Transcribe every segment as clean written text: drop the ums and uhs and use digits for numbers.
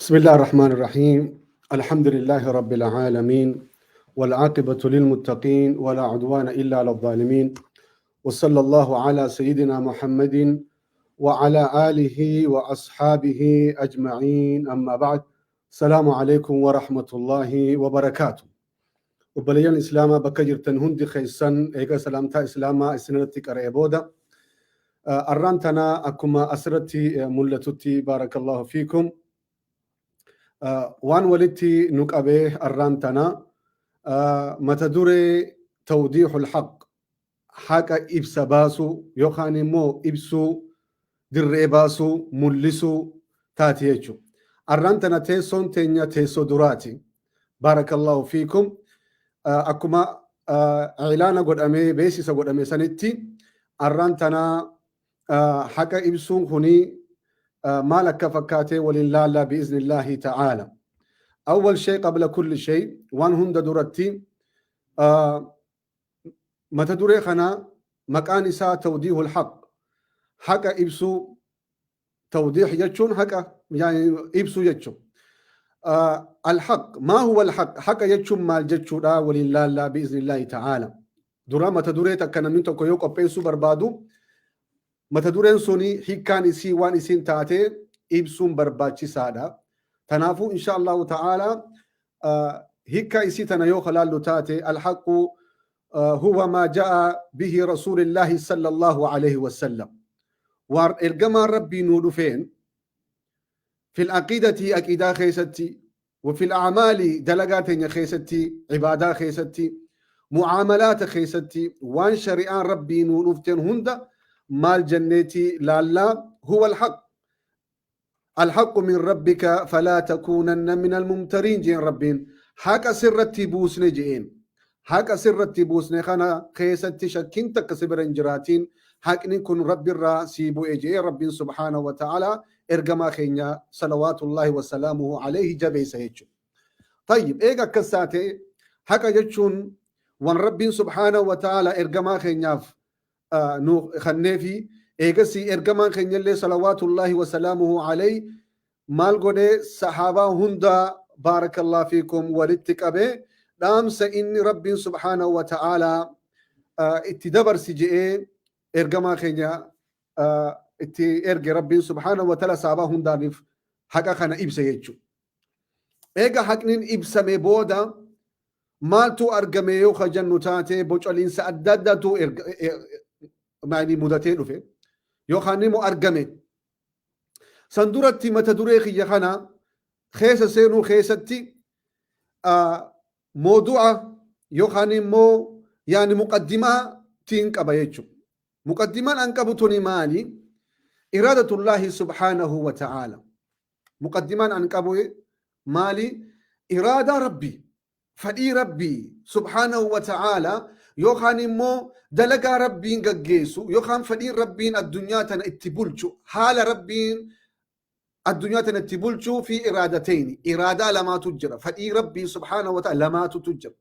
بسم الله الرحمن الرحيم. الحمد لله رب العالمين، والعاقبة للمتقين، ولا عدوان إلا على الظالمين، وصلى الله على سيدنا محمد وعلى آله وأصحابه أجمعين. أما بعد، السلام عليكم ورحمة الله وبركاته. Obboleeyyan Islaamaa bakka jirtan hundi keessan, eega salaamtaa Islaamaa isinirratti qara'e booda, arraan tana akkuma asirratti mul'atutti, baarakallahu fiikum, waan walitti nu qabee arraan tana mata duree tawdiixul haq, haqa ibsa baasuu yookaan immoo ibsuu, dirree baasuu, mul'isuu taati jechuudha. Arraan tana teessoon teenya teessoo duraati. Baarakallahu fiikum. Akkuma ilaana godhamee, beeksisa godhame sanitti, arraan tana haqa ibsuun kuni maal akka fakkaatee waliin laallaa bi'iznillaahi ta'aala. أول شيء قبل كل شيء، waan hunda duratti, mata duree kana maqaan isaa tawdiihul haq, haqa ibsuu. Tawdiih jechuun haqa ibsuu jechuun. الحق، ما هو الحق؟ Haqa jechuun maal jechuudha waliin laallaa bi'iznillaahi ta'aala. Dura mata duree takka namni tokko yoo qopheessuu barbaadu, mata dureen suni hiikkaan isii, waan isiin taate ibsuun barbaachisaadha. Tanaafuu insha Allahu ta'ala hiikkaa isii tana yoo kalaallu taate, الحق هو ما جاء به رسول الله صلى الله عليه وسلم، waan ergamaan Rabbii nuu dhufeen، في العقيدة عقيدة keessatti، وفي الأعمال دلقات keessatti، عبادة keessatti، معاملات keessatti، waan shari'aan Rabbii nuu dhufteen hunda maal jenneeti laallaa. هو الحق. الحق من ربك فلا تكونن من الممترين jeen. Rabbiin haqa sirratti buusne jeen. Haqa sirratti buusne kana keessatti shakkiin takka si bira hin jiraatiin, haqni kun Rabbi irraa sii bu'e jee Rabbiin subhaanahu wa ta'ala ergamaa keenya salawaatullaahi wasalaamuhu alayhi jabeessa jechuudha. طيب، eega akkas taate, haqa jechuun waan Rabbiin subhaanahu wa ta'ala ergamaa keenyaaf nu kenneefi, eegasii ergamaan keenyallee salawaatullaahi wasalaamuhu alayhi maal godhee, sahaabaa hunda, baarakallah fiikum, walitti qabee dhaamsa inni Rabbiin subhaanahu wa ta'ala itti dabarsi je'ee ergamaa keenya itti erge, Rabbiin subhaanahu wa ta'ala sahaabaa hundaaniif haqa kana ibsa jechuudha. Eega haqnin ibsame booda maaltu argame yoo ka jennu taate, bocoliinsa adda addaatu mudatee dhufe yookaan immoo argame. San duratti mata duree kiyya kana keessa seenuu keessatti moodu'a yookaan immoo yaani muqaddimaa tiin qaba jechuudha. Muqaddimaan an qabu tuni maali? إرادة الله سبحانه وتعالى. Muqaddimaan an qabu maali? Iraadaa Rabbii, fedhii Rabbii subhaanahu wa ta'ala, yookaan immoo dalagaa Rabbiin gaggeessu, yookaan fedhiin Rabbiin addunyaa tana itti bulchu, haala Rabbiin addunyaa tana itti bulchuu fi iraadateeni. Iraadaa lamaatu jira. Fedhii Rabbii subhaanahu wa ta'ala lamaatutu jira.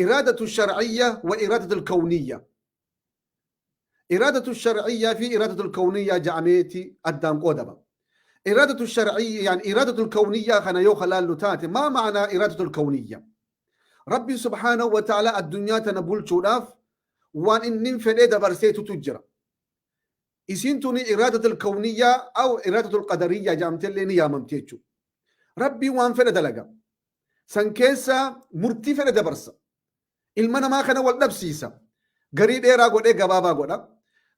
إرادة الشرعية وإرادة الكونية. إرادة الشرعية في إرادة الكونية ja'ameeti addaan qoodama. إرادة الشرعية، يعني إرادة الكونية kana yoo kalaallu taate، ما معنى إرادة الكونية؟ ربي سبحانه وتعالى addunyaa tana bulchuudhaaf waan inni fedhee dabarseetutu jira. Isiin tuni إرادة الكونية أو إرادة القدرية jedhamtellee ni yaamamti jechuudha. Rabbii waan fedhe dalaga. San keessa murtii fedhe dabarsa. Ilma namaa kana wal dhabsiisa. Garii dheeraa godhee gabaabaa godha.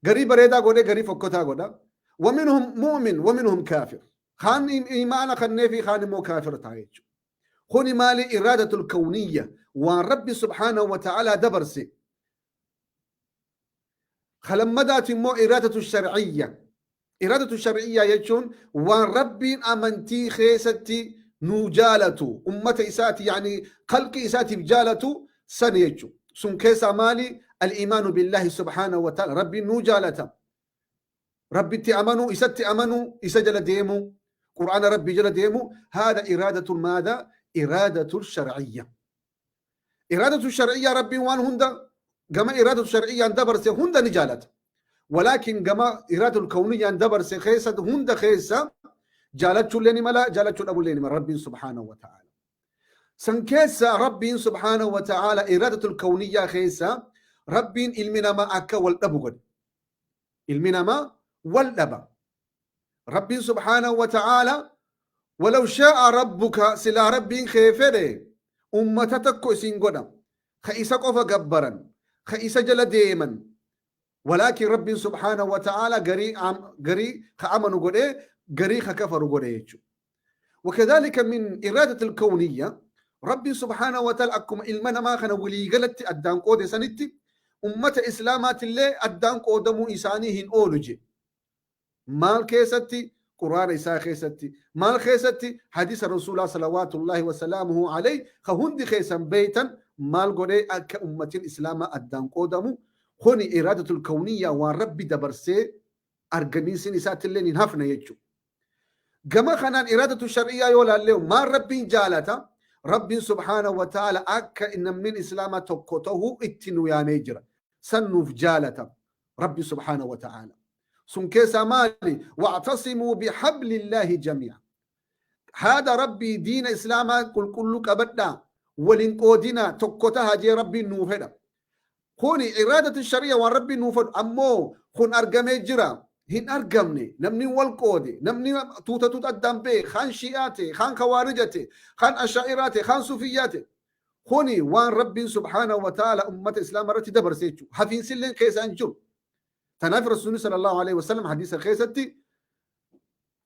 Garii bareedaa godhee garii fokkotaa godha. ومنهم مؤمن ومنهم كافر. Kaan iimaana kannee fi kaan immoo kaafir ta'a jechuudha. Kuni maali? إرادة الكونية, waan Rabbi subhaanahu wa ta'ala dabarse. Kalammadaati immoo إرادة الشرعية. إرادة الشرعية jechuun waan Rabbiin amantii keessatti nuu jaalatu, ummata isaati, yani khalqi isaatiif jaalatu san jechuudha. Sun keessaa maali? الإيمان بالله سبحانه وتعالى. Rabbiin nuu jaalata. Rabbitti amanuu, isatti amanuu, isa jala deemu, Qur'aana Rabbii jala deemu. هذا إرادة ماذا؟ إرادة الشرعية. إرادة الشرعية, Rabbiin waan hunda gama إرادة الشرعية dabarse hunda ni jaalata. ولكن gama إرادة الكونية dabarse keessa hunda keessa Jaalachuullee ni mala, jaalachuu dhabuullee ni mala Rabbiin subhaanahu wa ta'ala. San keessa Rabbiin subhaanahu wa ta'ala iraadatul kawniyyaa keessa Rabbiin ilmi namaa akka wal dhabu godhe. Ilmi namaa wal dhaba. Rabbiin subhaanahu wa ta'ala walaw shaa'a rabbuka, silaa Rabbiin kee fedhe, ummata tokko isin godha ka isa qofa gabbaran, ka isa jala deeman. Walaakin Rabbiin subhaanahu wa ta'ala garii garii ka amanu godhe, garii ka kafaru godhe jechuudha. وكذلك من إرادة الكونية، ربي سبحانه وتعالى أكما إلما ما كان ولي قلت أدان قود سنتي أمة إسلامات الله أدان قودمو إساني هن أولوجي. Maal keessatti? Quraana isaa keessatti. Maal keessatti? Hadiisa Rasuulaa salawaatullaahi wasalaamuhu alayh, ka hundi keessan beeytan. Maal godhee akka ummatiin islaamaa addaan qoodamu? Kuni iraadatul kawniyyaa, waan Rabbi dabarsee argamiinsin isaattillee hin hafne jechuudha. Gama kanaan iraadatu shar'iyyaa yoo laallee, maal Rabbiin jaalata? Rabbiin subhaanahu wa ta'ala akka namni islaamaa tokko tahuu itti nu yaamee jira. San nuuf jaalata Rabbi subhaanahu wa ta'ala. Sun keessaa maali? Wa'tasimuu bihablillaahi jamii'a. Haada Rabbii, diina islaamaa qulqulluu qabadhaa, walin qoodinaa, tokko taha jee Rabbiin nuu fedha. Kuni iraadatu shari'a, waan Rabbiin nuu fedhu. Ammoo kun argamee jira? Hin argamne. Namni wal qoode, namni tuuta tuuta addaan ba'e, kaan Shi'aa ta'e, kaan Kawaarija ta'e, kaan Ashaa'iraa ta'e, kaan Sufiyyaa ta'e. Kuni waan Rabbiin subhaanahu wa ta'ala ummata islaamaa irratti dabarse jechuudha. Hafiinsilleen keessa hin jiru. Tanaaf Rasuulli sallallahu alaihi wasallam hadiisa keessatti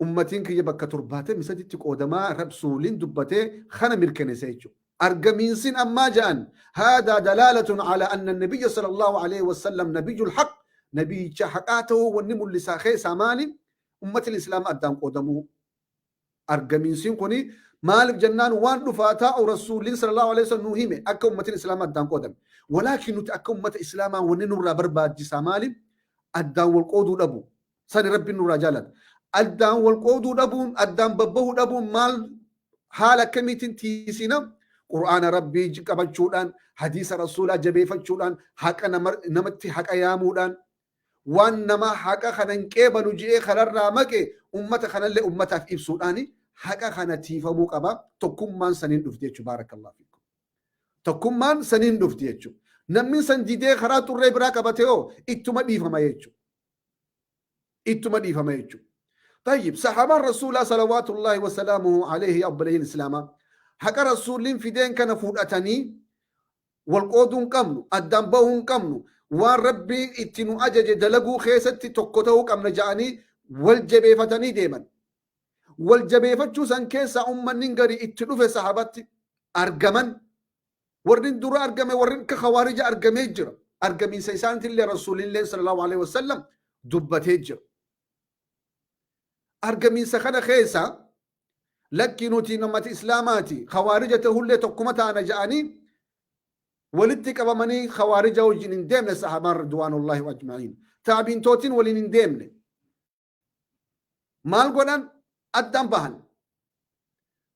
ummatiin kiyya bakka 73tti qoodamaa Rasuuliin dubbatee kana mirkaneessa jechuudha. Argamiinsin ammaa ja'an haadaa dalaalatun ala anna nabiyya sallallahu alaihi wasallam nabiyyul haq, nabiyyicha haqaa ta'uu wanni mul'isaa keessaa maali? Ummatiin islaama addaan qoodamuu. Argamiinsin kuni maaliif jennaan, waan dhufaa taa'u Rasuuliin sallallahu alaihi wasallam nuu hime akka ummatiin islaama addaan qoodame. Walaakin nuti akka ummata islaamaa wanni nurraa barbaachisaa maali? Addaan wal qooduu dhabu. Sani Rabbiin nurraa jaalata. Addaan wal qooduu dhabuun, addaan babbahuu dhabuun maal, haala akkamiitiin tiisina? Qur'aana Rabbii qabachuudhaan, hadiisa Rasuulaa jabeeffachuudhaan, haqa namatti haqa yaamuudhaan, waan nama haqa kana hin qeebalu je'ee kanarraa maqe ummata kanallee ummataaf ibsuudhaan haqa kana tiifamuu qaba. Tokkummaan saniin dhufti jechuudha. Baarakallahu fiikum. Tokkummaan saniin dhufti jechuudha. Namni san didee karaa xurree biraa qabate hoo ittuma dhiifama jechuudha. Ittuma dhiifama jechuudha. طيب، sahaabaan Rasuulaa salawaatullaahi wasalaamuhu alayhi, obboleeyyin islaamaa, haqa Rasuulliin fideen kana fudhatanii wal qooduu hin qabnu, addaan bahuu hin qabnu, waan Rabbiin itti nu ajaje dalaguu keessatti tokko ta'uu qabna ja'anii wal jabeeffatanii deeman. Wal jabeeffachuu san keessaa ummanni gari itti dhufe, sahabatti argaman. Warri dura argame, warri akka Khawaarija argamee jira. Argamiinsa isaaniitillee Rasuulillee sallallahu alaihi wasallam dubbatee jira. Argamiinsa kana keessa lakki, nuti namati islaamaati, Khawaarija ta'ullee tokkuma taana ja'anii walitti qabamanii Khawaarija wajjin hin deemne sahabaan ridwaanullahi ajma'iin. Taabiintootiin waliin hin deemne. Maal godhan? Addaan bahan.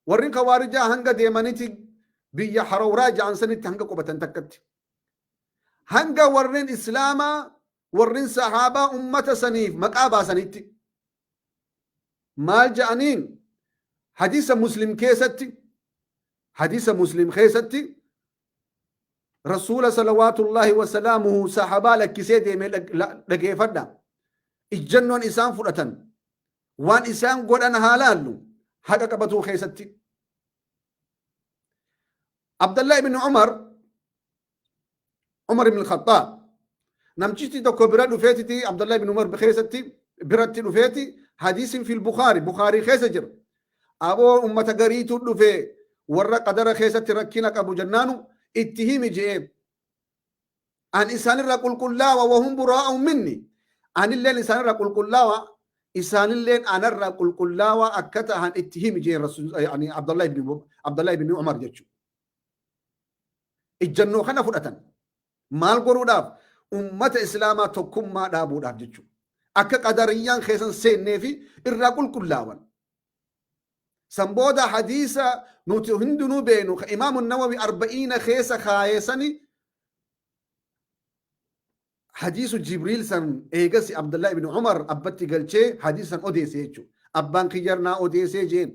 Warri Khawaarijaa hanga deemaniti biyya Harawraa ja'an sanitti hanga qubatan takkatti. Hanga warreen islaamaa, warreen sahaabaa ummata saniif maqaa baasanitti. Maal ja'aniin? Hadiisa Muslim keessatti, hadiisa Muslim keessatti Rasuula salawaatullaahi wasalaamuhu sahabaa lakkisee deemee dhageeffadha. Ijjannoon isaan fudhatan, waan isaan godhan haa laallu haqa qabatuu keessatti. Abdallah ibn Umar, Umar ibn Khattab, namtichi tokko bira dhufeetiti, Abdallah ibn Umar keessatti biratti dhufeeti, hadiisin fil Bukhari, Bukhari keessa jira. Aboo, ummata gariitu dhufe, warra qadara keessatti rakkina qabu jennaanu itti himi je'ee. An isaanirraa qulqullaawa, wahum buraa'u minni. Anilleen isaanirraa qulqullaawa, isaanilleen anarraa qulqullaawaa akka tahan itti himi jee Rasul, yani Abdallah ibn Umar jechuudha. Ijjannoo kana fudhatan. Maal godhuudhaaf? Ummata islaamaa tokkummaa dhaabuudhaaf jechuudha. Akka qadariyyaan keessan seennee fi irraa qulqullaawan. San booda hadiisa nuti hundinuu beenu ka Imaamu Nawawi Arba'iina keessa kaayeesani, hadiisu Jibriil san eegasi Abdullah ibn Umar abbatti galchee hadiisa san odeesse jechuudha. Abbaan kiyya naa odeessee jeen.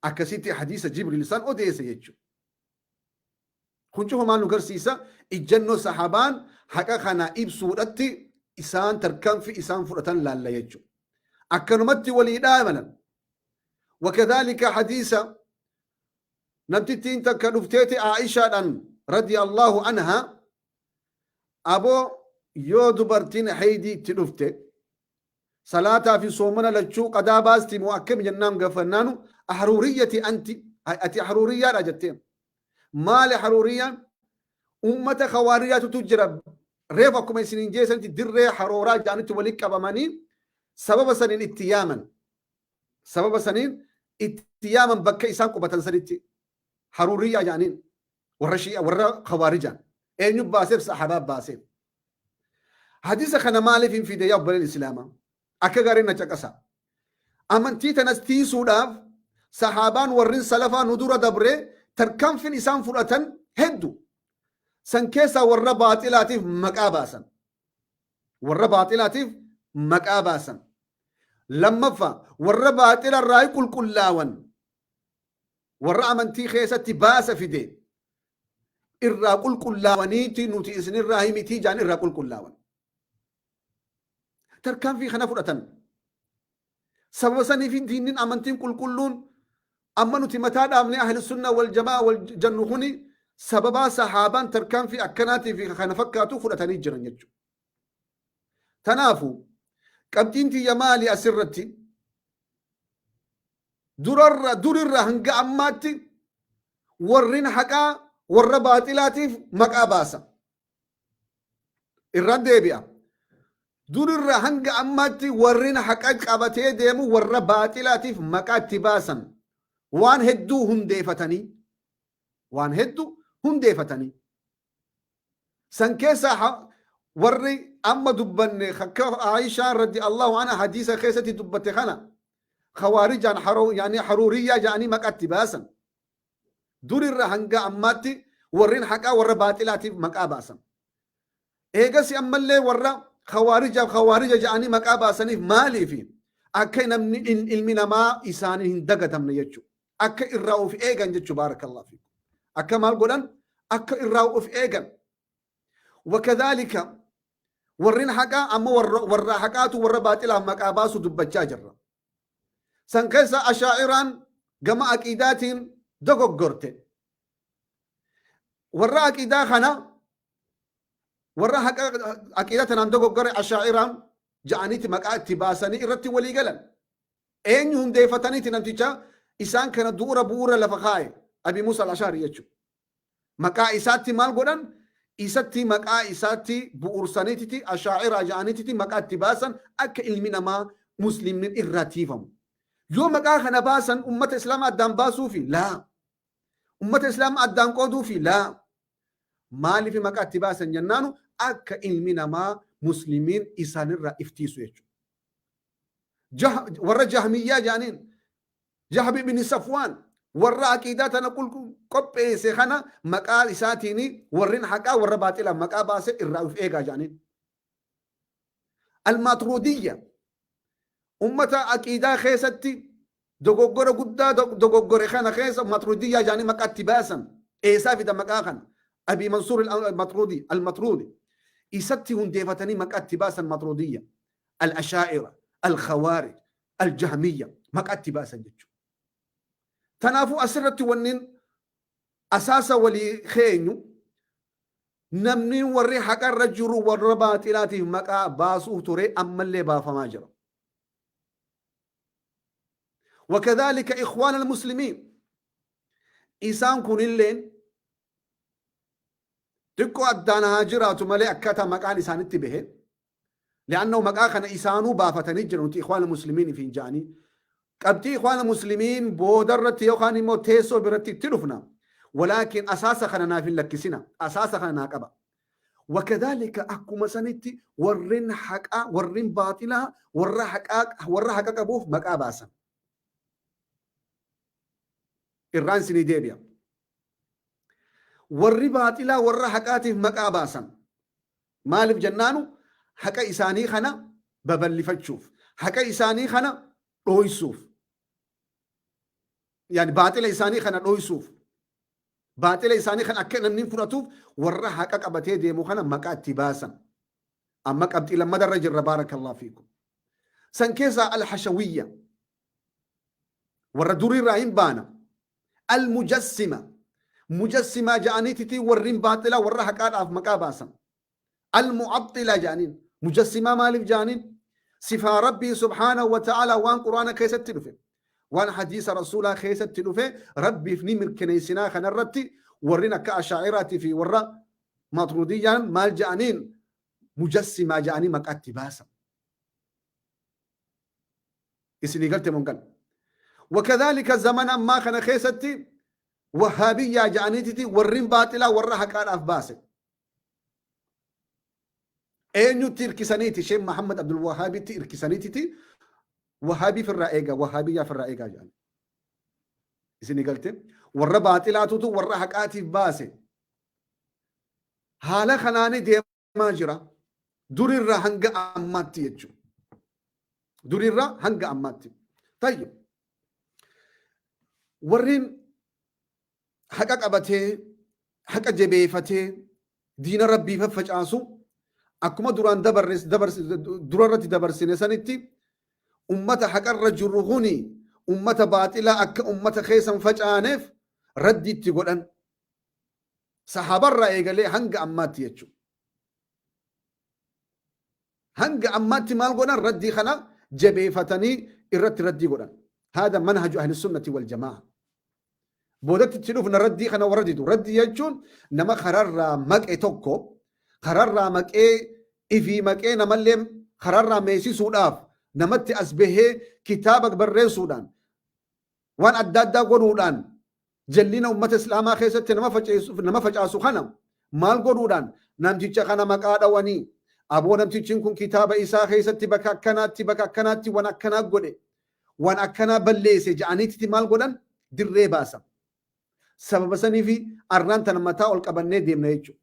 Akkasitti hadiisa Jibriil san odeesse jechuudha. Kun cufa maal nu garsiisa? Ijjannoo sahabaan haqa kana ibsuudhatti isaan tarkaanfii isaan fudhatan laalla jechuudha. Akkanumatti walii dhaamalan. Wakadhaalika hadiisa namtittiin takka dhufteeti Aishaadhaan radiyallahu anha, aboo, yoo dubartiin haydii itti dhufte salaataa fi soomana lachuu qadaa baasti moo akkami jennaan gaafannaanu, aharuuriyyati anti, ati haruuriyyaadha jetteen. Maali haruuriyyaan? Ummata kawaariyaatutu jira. Reef akkuma isiniin jeessanitti dirree harooraa jedhanitti walitti qabamanii sababa saniin itti yaaman. Sababa saniin itti yaaman bakka isaan qubatan sanitti haruuriyyaa jedhaniin warra shi'a, warra kawaarijaan. Eenyu baaseef? Sahabaa baaseef. Hadiisa kana maaliif hin fide, yaa obboleen islaamaa? Akka gaariin na caqasa. Amantii tanas tiisuudhaaf sahaabaan warrin salafaa nu dura dabre tarkaanfiin isaan fudhatan heddu. San keessaa warra baaxilaatiif maqaa baasan. Warra baaxilaatiif maqaa baasan. Lammaffaa, warra baaxila irraa qulqullaawan. Warra amantii keessatti baasa fide irraa qulqullaawaniiti, nuti isinirraa himitii jaan irraa qulqullaawan. Tarkaanfii kana fudhatan. Sababa saniif diinnin amantiin qulqulluun amma nuti mataa dhaabnee ahli sunna wal jamaa wal jannu kuni sababaa sahaabaan tarkaanfii akkanaatii fi kana fakkaatu fudhatanii jiran jechuudha. Tanaafu qabxiin tiyya maali asirratti? Durarra durirra hanga ammaatti warrin haqaa warra baaxilaatiif maqaa baasa. Irraan deebi'a. Durirra hanga ammaatti warrin haqa qabatee deemu warra baaxilaatiif maqaa itti baasan. Waan hedduu hundeefatanii. Waan hedduu hundeefatanii. San keessaa warri amma dubbanne akka Aishaan raddi Allahu anha hadiisa keessatti dubbate kana khawaarijaan yaani haruuriyyaa jedhanii maqaa itti baasan. Durirra hanga ammaatti warreen haqaa warra baaxilaatiif maqaa baasan. Eegasi ammallee warra khawaarijaaf khawaarija jedhanii maqaa baasaniif maaliifi? Akka namni ilmi namaa isaanii hin dagatamne jechuudha. Akka irraa of eegan jechuudha, baarakallahu fiikum. Akka maal godhan? Akka irraa of eegan. Wakadhaalika warreen haqaa amma warra haqaatu warra baaxilaaf maqaa baasu dubbachaa jirra. San keessa ashaa'iraan gama aqiidaatiin dogoggorte. Warra aqiidaa kana, warra haqa aqiidaa tanaan dogoggore ashaa'iraan ja'aniiti maqaa itti baasanii irratti walii galan. Eenyu hundeeffataniiti? Namticha isaan kana bu'uura lafa kaa'e, Abi Musa al-Ashari jechuudha. Maqaa isaatti maal godhan? Isatti maqaa isaatti bu'uursaniititi ashaa'iraa ja'aniititi maqaa itti baasan, akka ilmi namaa muslimni irraa tiifamu. Yoo maqaa kana baasan ummata islaamaa addaan baasuufi? Laa. Ummata islaamaa addaan qooduufi? Laa. Maaliif maqaa itti baasan jennaanu, akka ilmi namaa muslimiin isaanirraa iftiisu jechuudha. Warra jahmiyyaa jedhaniin, Jahmi ibn Safwaan, warra aqiidaa tana qopheesse kana maqaa isaatiin warrin haqaa warra baaxilaan maqaa baase irraa of eegaa jedhaniin. Almaaturudiyya, ummata aqiidaa keessatti dogoggora guddaa dogoggore kana keessa maturudiyyaa jedhanii maqaa itti baasan. Eessaa fida maqaa kana? Abi Mansuur al-Matrudi al-Matrudi isatti hundeeffatanii maqaa itti baasan, maturudiyya, al-Ashaa'ira, al-Khawaarij, al-Jahmiyya maqaa itti baasan jechuudha. Kanaafuu asirratti wannin asaasa walii keenyu, namni warri haqarra jiru warra baaxilaatiif maqaa baasuu ture, ammallee baafamaa jira. وكذلك إخوان المسلمين isaan kunilleen xiqqoo addaan haa jiraatu malee akkaataa maqaan isaanitti bahe, لأنه maqaa kana isaanuu baafatanii jiru, nuti ikhwaana muslimiin fi ja'anii. Qabxii ikhwaana muslimiin boodarratti yookaan immoo teessoo biratti itti dhufna. Walaakin asaasa kana naaf hin lakkisina, asaasa kana naa qaba. وكذلك akkuma sanitti warreen haqaa, warreen baaxilaa warra haqaa, warra haqa qabuuf maqaa baasan. Irraan isinii deebi'a. Warri baaxilaa warra haqaatiif maqaa baasan. Maaliif jennaanu, haqa isaanii kana babal'ifachuuf. Haqa isaanii kana dhooysuuf. Yani baaxila isaanii kana dhooysuuf. Baaxila isaanii kana akka namni fudhatuuf warra haqa qabatee deemu kana maqaa itti baasan. Amma qabxii lammadarra jirra, baarakallahu fiikum. San keessaa alhashawiyya. Warra duriirraa hin baana. Almujassima. Mujassimaa ja'aniititi warrin baaxilaa warra haqaadhaaf maqaa baasan. Almu'axxila ja'aniin. Mujassimaa maaliif ja'aniin? Sifaa Rabbii subhaanahu wa ta'ala waan Quraana keessatti dhufe, waan hadiisa Rasuulaa keessatti dhufe Rabbiif ni mirkaneessinaa kanarratti warrin akka Ashaa'iraatii fi warra Maatruudiyyaan maal ja'aniin? Mujassimaa ja'anii maqaa itti baasan. Isinii galte moo hin galle? Wakadhaalika zamana ammaa kana keessatti Wahhaabiyyaa ja'aniititi warrin baaxilaa warra haqaadhaaf baase. Eenyutti hirkisaniiti? Sheekh Muhammad Abdul Wahhaabitti hirkisaniititi Wahhaabii firraa eegaa, Wahhaabiyyaa firraa eegaa jedhan. Isinii galte? Warra baaxilaatutu warra haqaatiif baase. Haala kanaani deemaa jira. Durirraa hanga ammaatti jechuudha. Durirraa hanga ammaatti. Tayyib. Warreen haqa qabatee, haqa jabeeffatee, diina Rabbii faffacaasu akkuma duraan durarratti dabarsine sanitti ummata haqarra jiru kuni ummata baaxilaa akka ummata keessan facaaneef raddi itti godhan. Sahaabarraa eegalee hanga ammaatti jechuudha. Hanga ammaatti maal godhan? Raddii kana jabeeffatanii irratti raddii godhan. Haada manhaju ahli sunnati wal jamaa. Boodatti itti dhufna raddii kana warra didu. Raddii jechuun nama kararraa maqe tokko kararraa maqee ifii maqee namallee kararraa meesisuudhaaf namatti as bahee kitaaba barreessuudhaan waan adda addaa godhuudhaan jallina ummata islaamaa keessatti nama facaasu kana maal godhuudhaan namticha kana maqaa dhawanii, aboo, namtichi kun kitaaba isaa keessatti bakka akkanaatti bakka akkanaatti waan akkanaa godhe, waan akkanaa balleesse ja'aniitti maal godhan? Dirree baasa. Sababa sanii fi arraan tana mataa ol qabannee deemna jechuudha.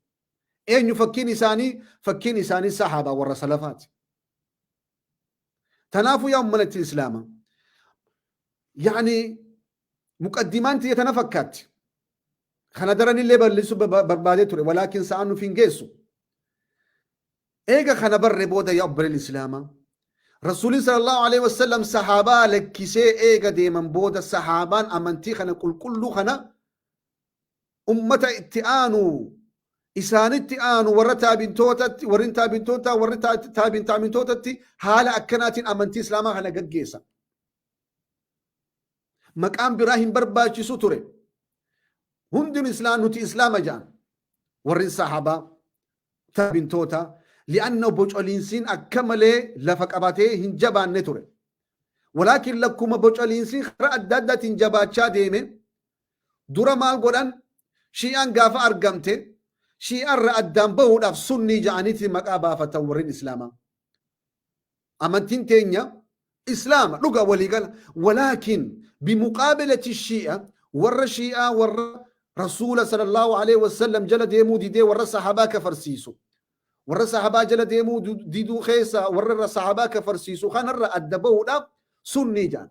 Eenyu fakkiin isaanii? Fakkiin isaanii sahaabaa warra salafaati. Tanaafuu yaa ummata islaamaa, yaani muqaddimaan tiyya tana fakkaatti. Kana daranillee bal'isuu barbaadee ture, walaakin sa'aan nuuf hin geessu. Eega kana barre booda, yaa obboleen islaamaa, Rasuulli sallallahu alaihi wasallam sahaabaa lakkisee eega deeman booda sahaabaan amantii kana qulqulluu kana ummata itti aanu, isaanitti aanu, warra taabintootatti, warri taabintoota, warri taabin taabintootatti haala akkanaatiin amantii islaamaa kana gaggeessa. Maqaan biraa hin barbaachisu ture. Hundinuu islaam, nuti islaama jedhan warri sahaabaa taabintoota, li'anna bocoliinsiin akka malee lafa qabatee hin jabaanne ture. Walaakin lakkuma bocoliinsiin karaa adda addaatiin jabaachaa deeme dura maal godhan? Shi'aan gaafa argamte shi'aarra addaan bahuudhaaf sunnii ja'aniiti maqaa baafatan warreen islaamaa. Amantiin teenya islaama dhuga waliigala. Walaakin bimuqaabilati shi'a, warra shi'aa, warra Rasuula sallallahu alaihi wasallam jala deemuu didee warra sahabaa kafarsiisu. Warra sahabaa jala deemuu diduu keessa warra sahabaa kafarsiisu kanarra adda bahuudhaaf sunnii jedhan.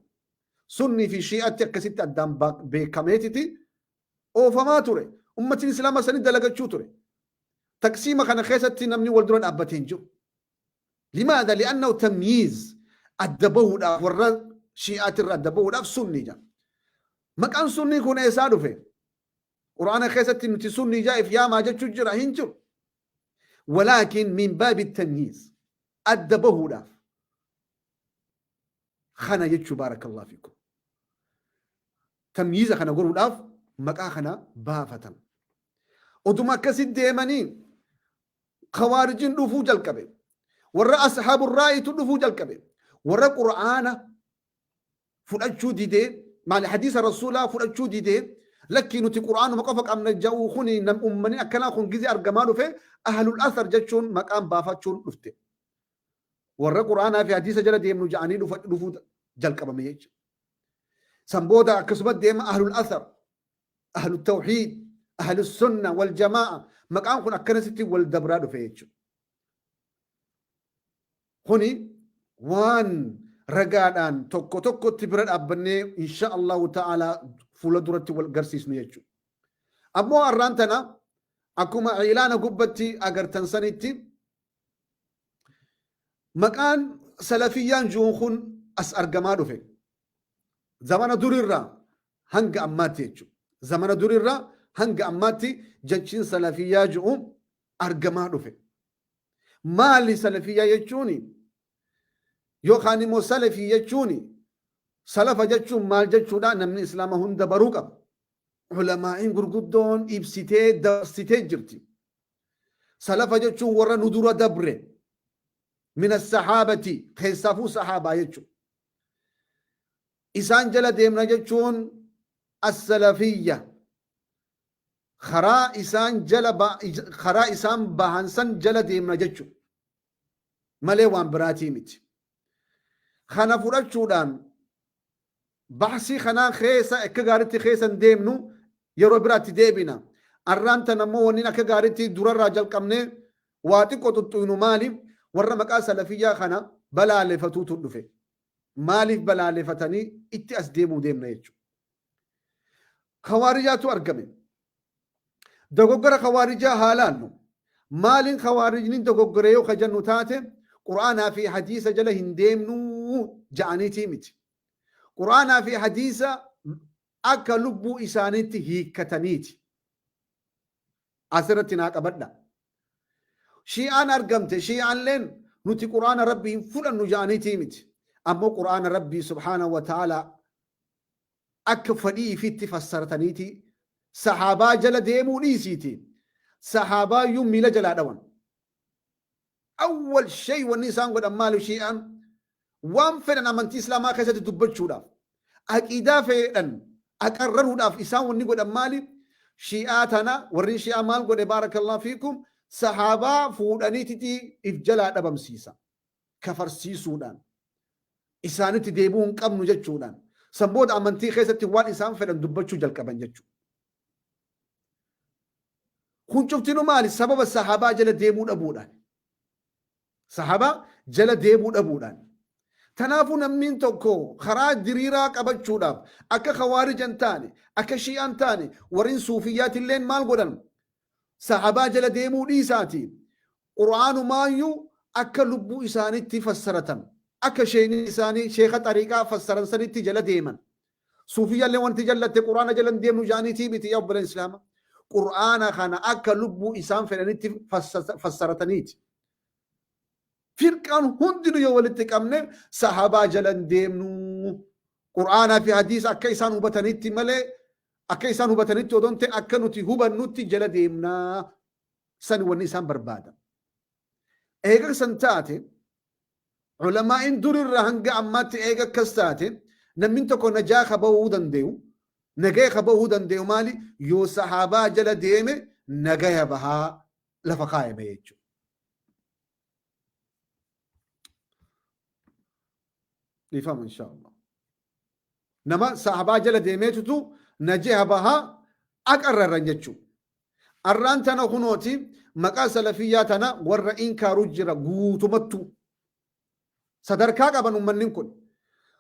Sunnii fi shi'atti akkasitti addaan beekameetiti oofamaa ture. Ummatiin islaamaa sanii dalagachuu ture. Taqsiima kana keessatti namni wal dura dhaabbatee hin jiru. Limaadha? Li'annahu tamyiiz adda bahuudhaaf, warra shi'aatirra adda bahuudhaaf sunnii jedha. Maqaan sunnii kun eessaa dhufe? Quraana keessatti nuti sunnii jaa'if yaamaa jechuu jira? Hin jiru. Walaakin min baabi tamyiiz adda bahuudhaaf kana jechuu, baarakallahu fiikum. Tamyiiza kana godhuudhaaf maqaa kana baafatan. Oduma akkasitti deemanii khawaarijin dhufuu jalqabe. Warra ashaabu raayitu dhufuu jalqabe. Warra Qur'aana fudhachuu didee, maali, hadiisa Rasuulaa fudhachuu didee, lakkii nuti Qur'aanuma qofa qabna ja'uu kuni nam ummani akkanaa kun gizee argamaa dhufe ahlul athar jechuun maqaan baafachuun dhufte. Warra Qur'aanaa fi hadiisa jala deemnu ja'anii dhufuu jalqabame jechuudha. San booda akkasuma deema ahlul athar, ahlut tawhiid, ahlus sunna wal jamaa, maqaan kun akkanasitti wal dabraa dhufe jechuudha. Kuni waan ragaadhaan tokko tokkotti bira dhaabbannee insha Allahu ta'ala fuula duratti wal garsiisnu jechuudha. Ammoo arraan tana akkuma ilaana gubbatti agartan sanitti maqaan salafiyyaan ji'uun kun as argamaa dhufe. Zamana durirraa hanga ammaatti jechuudha. Zamana durirraa hanga ammaatti jechiin salafiyyaa ji'u argamaa dhufe. Maali salafiyyaa jechuuni? Yookaan immoo salafii jechuuni salafa jechuun maal jechuudha? Namni islaama hunda baruu qaba. Ulamaa'iin gurguddoon ibsitee dabarsitee jirti. Salafa jechuun warra nu dura dabre min as-sahaabati, keessaafuu sahaabaa jechuudha. Isaan jala deemna jechuun as-salafiyya, karaa isaan jala karaa isaan bahan san jala deemna jechuudha malee waan biraatii miti. Kana fudhachuudhaan bahsii kanaa keessa akka gaaritti keessa hin deemnu, yeroo biraatti deebina. Arraan tan ammoo wanni akka gaaritti durarraa jalqabnee waa xiqqoo xuxxuynu maali? Warra maqaa salafiyyaa kana balaalefatuutu dhufe. Maaliif balaalefatanii itti as deemuu deemna jechuudha. Kawaarijaatu argame. Dogoggora kawaarijaa haa laallu. Maaliin kawaarijni dogoggore yoo ka jennu taate, Qur'aanaa fi hadiisa jala hin deemnuu ja'aniitii miti. Qur'aanaa fi hadiisa akka lubbuu isaaniitti hiikkataniiti. Asirratti naa qabadha. Shi'aan argamte, shi'aanleen nuti Qur'aana Rabbii hin fudhannu ja'aniitii miti. Ammoo Qur'aana Rabbii subhaanahu wa ta'ala akka fedhii ifiitti fassarataniiti sahaabaa jala deemuu dhiisiiti. Sahaabaayyuu miila jalaa dhawan. Awwal shay wanni isaan godhan maali shi'aan? Waan fedhan amantii islaamaa keessatti dubbachuudhaaf, aqiidaa fedhan aqarraruudhaaf isaan wanni godhan maali? Shi'aa tana warri shi'aa maal godhe, baarakallahu fiikum, sahaabaa fuudhaniititi if jalaa dhabamsiisa. Kafarsiisuudhaan, isaanitti deebi'uu hin qabnu jechuudhaan, san booda amantii keessatti waan isaan fedhan dubbachuu jalqaban jechuudha. Kun cuftinu maali? Sababa sahaabaa jala deemuu dhabuudhaan. Sahaabaa jala deemuu dhabuudhaan. Tanaafuu namni tokko karaa diriiraa qabachuudhaaf akka kawaarija hin taane, akka shi'aa hin taane, warreen suufiyyaatilleen maal godhan? Sahaabaa jala deemuu dhiisaati. Qur'aanumaayyuu akka lubbuu isaaniitti fassaratan. Akka sheekni isaanii sheeka xariiqaa fassaran sanitti jala deeman. Suufiyyaallee wanti jallatte Qur'aana jala hin deemnu jaaniitii miti, yaa obboleen Islaama. Qur'aana kana akka lubbuu isaan fedhanitti fassarataniiti. Firqaan hundinuu yoo walitti qabne sahabaa jala hin deemnu. Qur'aanaa fi hadiisa akka isaan hubatanitti malee, akka isaan hubatanitti odoo hin ta'in akka nuti hubannutti jala deemnaa. Sani wanni isaan barbaadan. Eega san taate, ulamaa'in durirraa hanga ammaatti eega akkas taate, namni tokko najaa ka bahuu danda'u, nagaya ka bahuu danda'u maali? Yoo sahaabaa jala deeme nagaya bahaa lafa kaayame jechuudha. Dhiifama inshaallah. Nama sahabaa jala deemeetutu najaya bahaa aqarrarran jechuudha. Arraan tana kunooti maqaa salafiyyaa tana warra inkaaru jira guutumattuu. Sadarkaa qaban ummanni kun.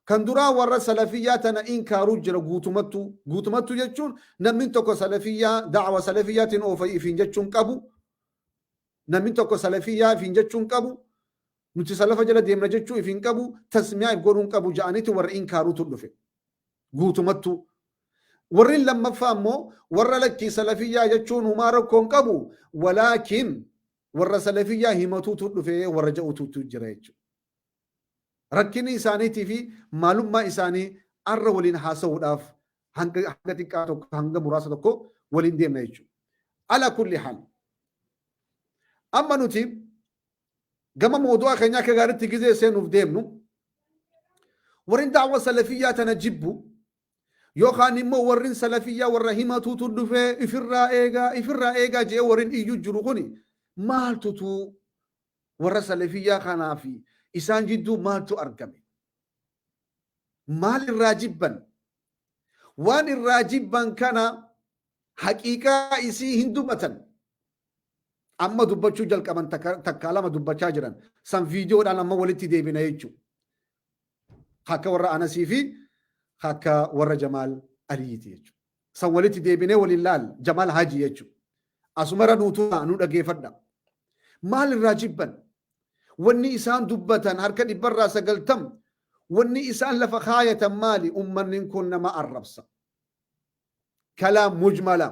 Kan duraa warra salafiyyaa tana inkaaruu jira guutumattuu. Guutumattuu jechuun namni tokko salafiyyaa da'awa salafiyyaatiin oofa ifiin jechuun qabu. Namni tokko salafiyyaa ifiin jechuun qabu. Nuti salafa jala deemna jechuu ifiin qabu. Tasmiyaa if godhuun qabu ja'aniiti warra inkaaruutu dhufe. Guutumattuu. Warri lammaffaa immoo warra lakkii salafiyyaa jechuun humaa rakkoo hin qabu. Walaakin warra salafiyyaa himatuutu dhufe warra ja'utuutu jira jechuudha. Rakkinni isaaniitii fi maalummaa isaanii arra waliin haasa'uudhaaf hanga xiqqaa tokko, hanga muraasa tokko waliin deemna jechuudha. Ala kulli haal. Amma nuti gama moodu'aa keenya akka gaariitti gizee seenuuf deemnu, warri da'wa salafiyyaa tana jibbu yookaan immoo warri salafiyyaa warra himatuutu dhufee ifirraa eegaa, ifirraa eegaa jedhee warri iyyuu jiru kuni maaltutu warra salafiyyaa kanaa fi isaan jidduu maaltu argame? Maal irraa jibban? Waan irraa jibban kana haqiiqaa isii hin dubbatan. Amma dubbachuu jalqaban, takka lama dubbachaa jiran. San viidiyoodhaan amma walitti deebina jechuudha. Akka warra Anasii fi akka warra Jamaal Aliiti jechuudha. San walitti deebinee waliin laal Jamaal Haji jechuudha. Asumarra nuutu nu dhageeffadha. Maal irraa jibban? Wanni isaan dubbatan harka 90% wanni isaan lafa kaayatan maali? Ummanni kun nama arrabsa. Kalaam mujmala.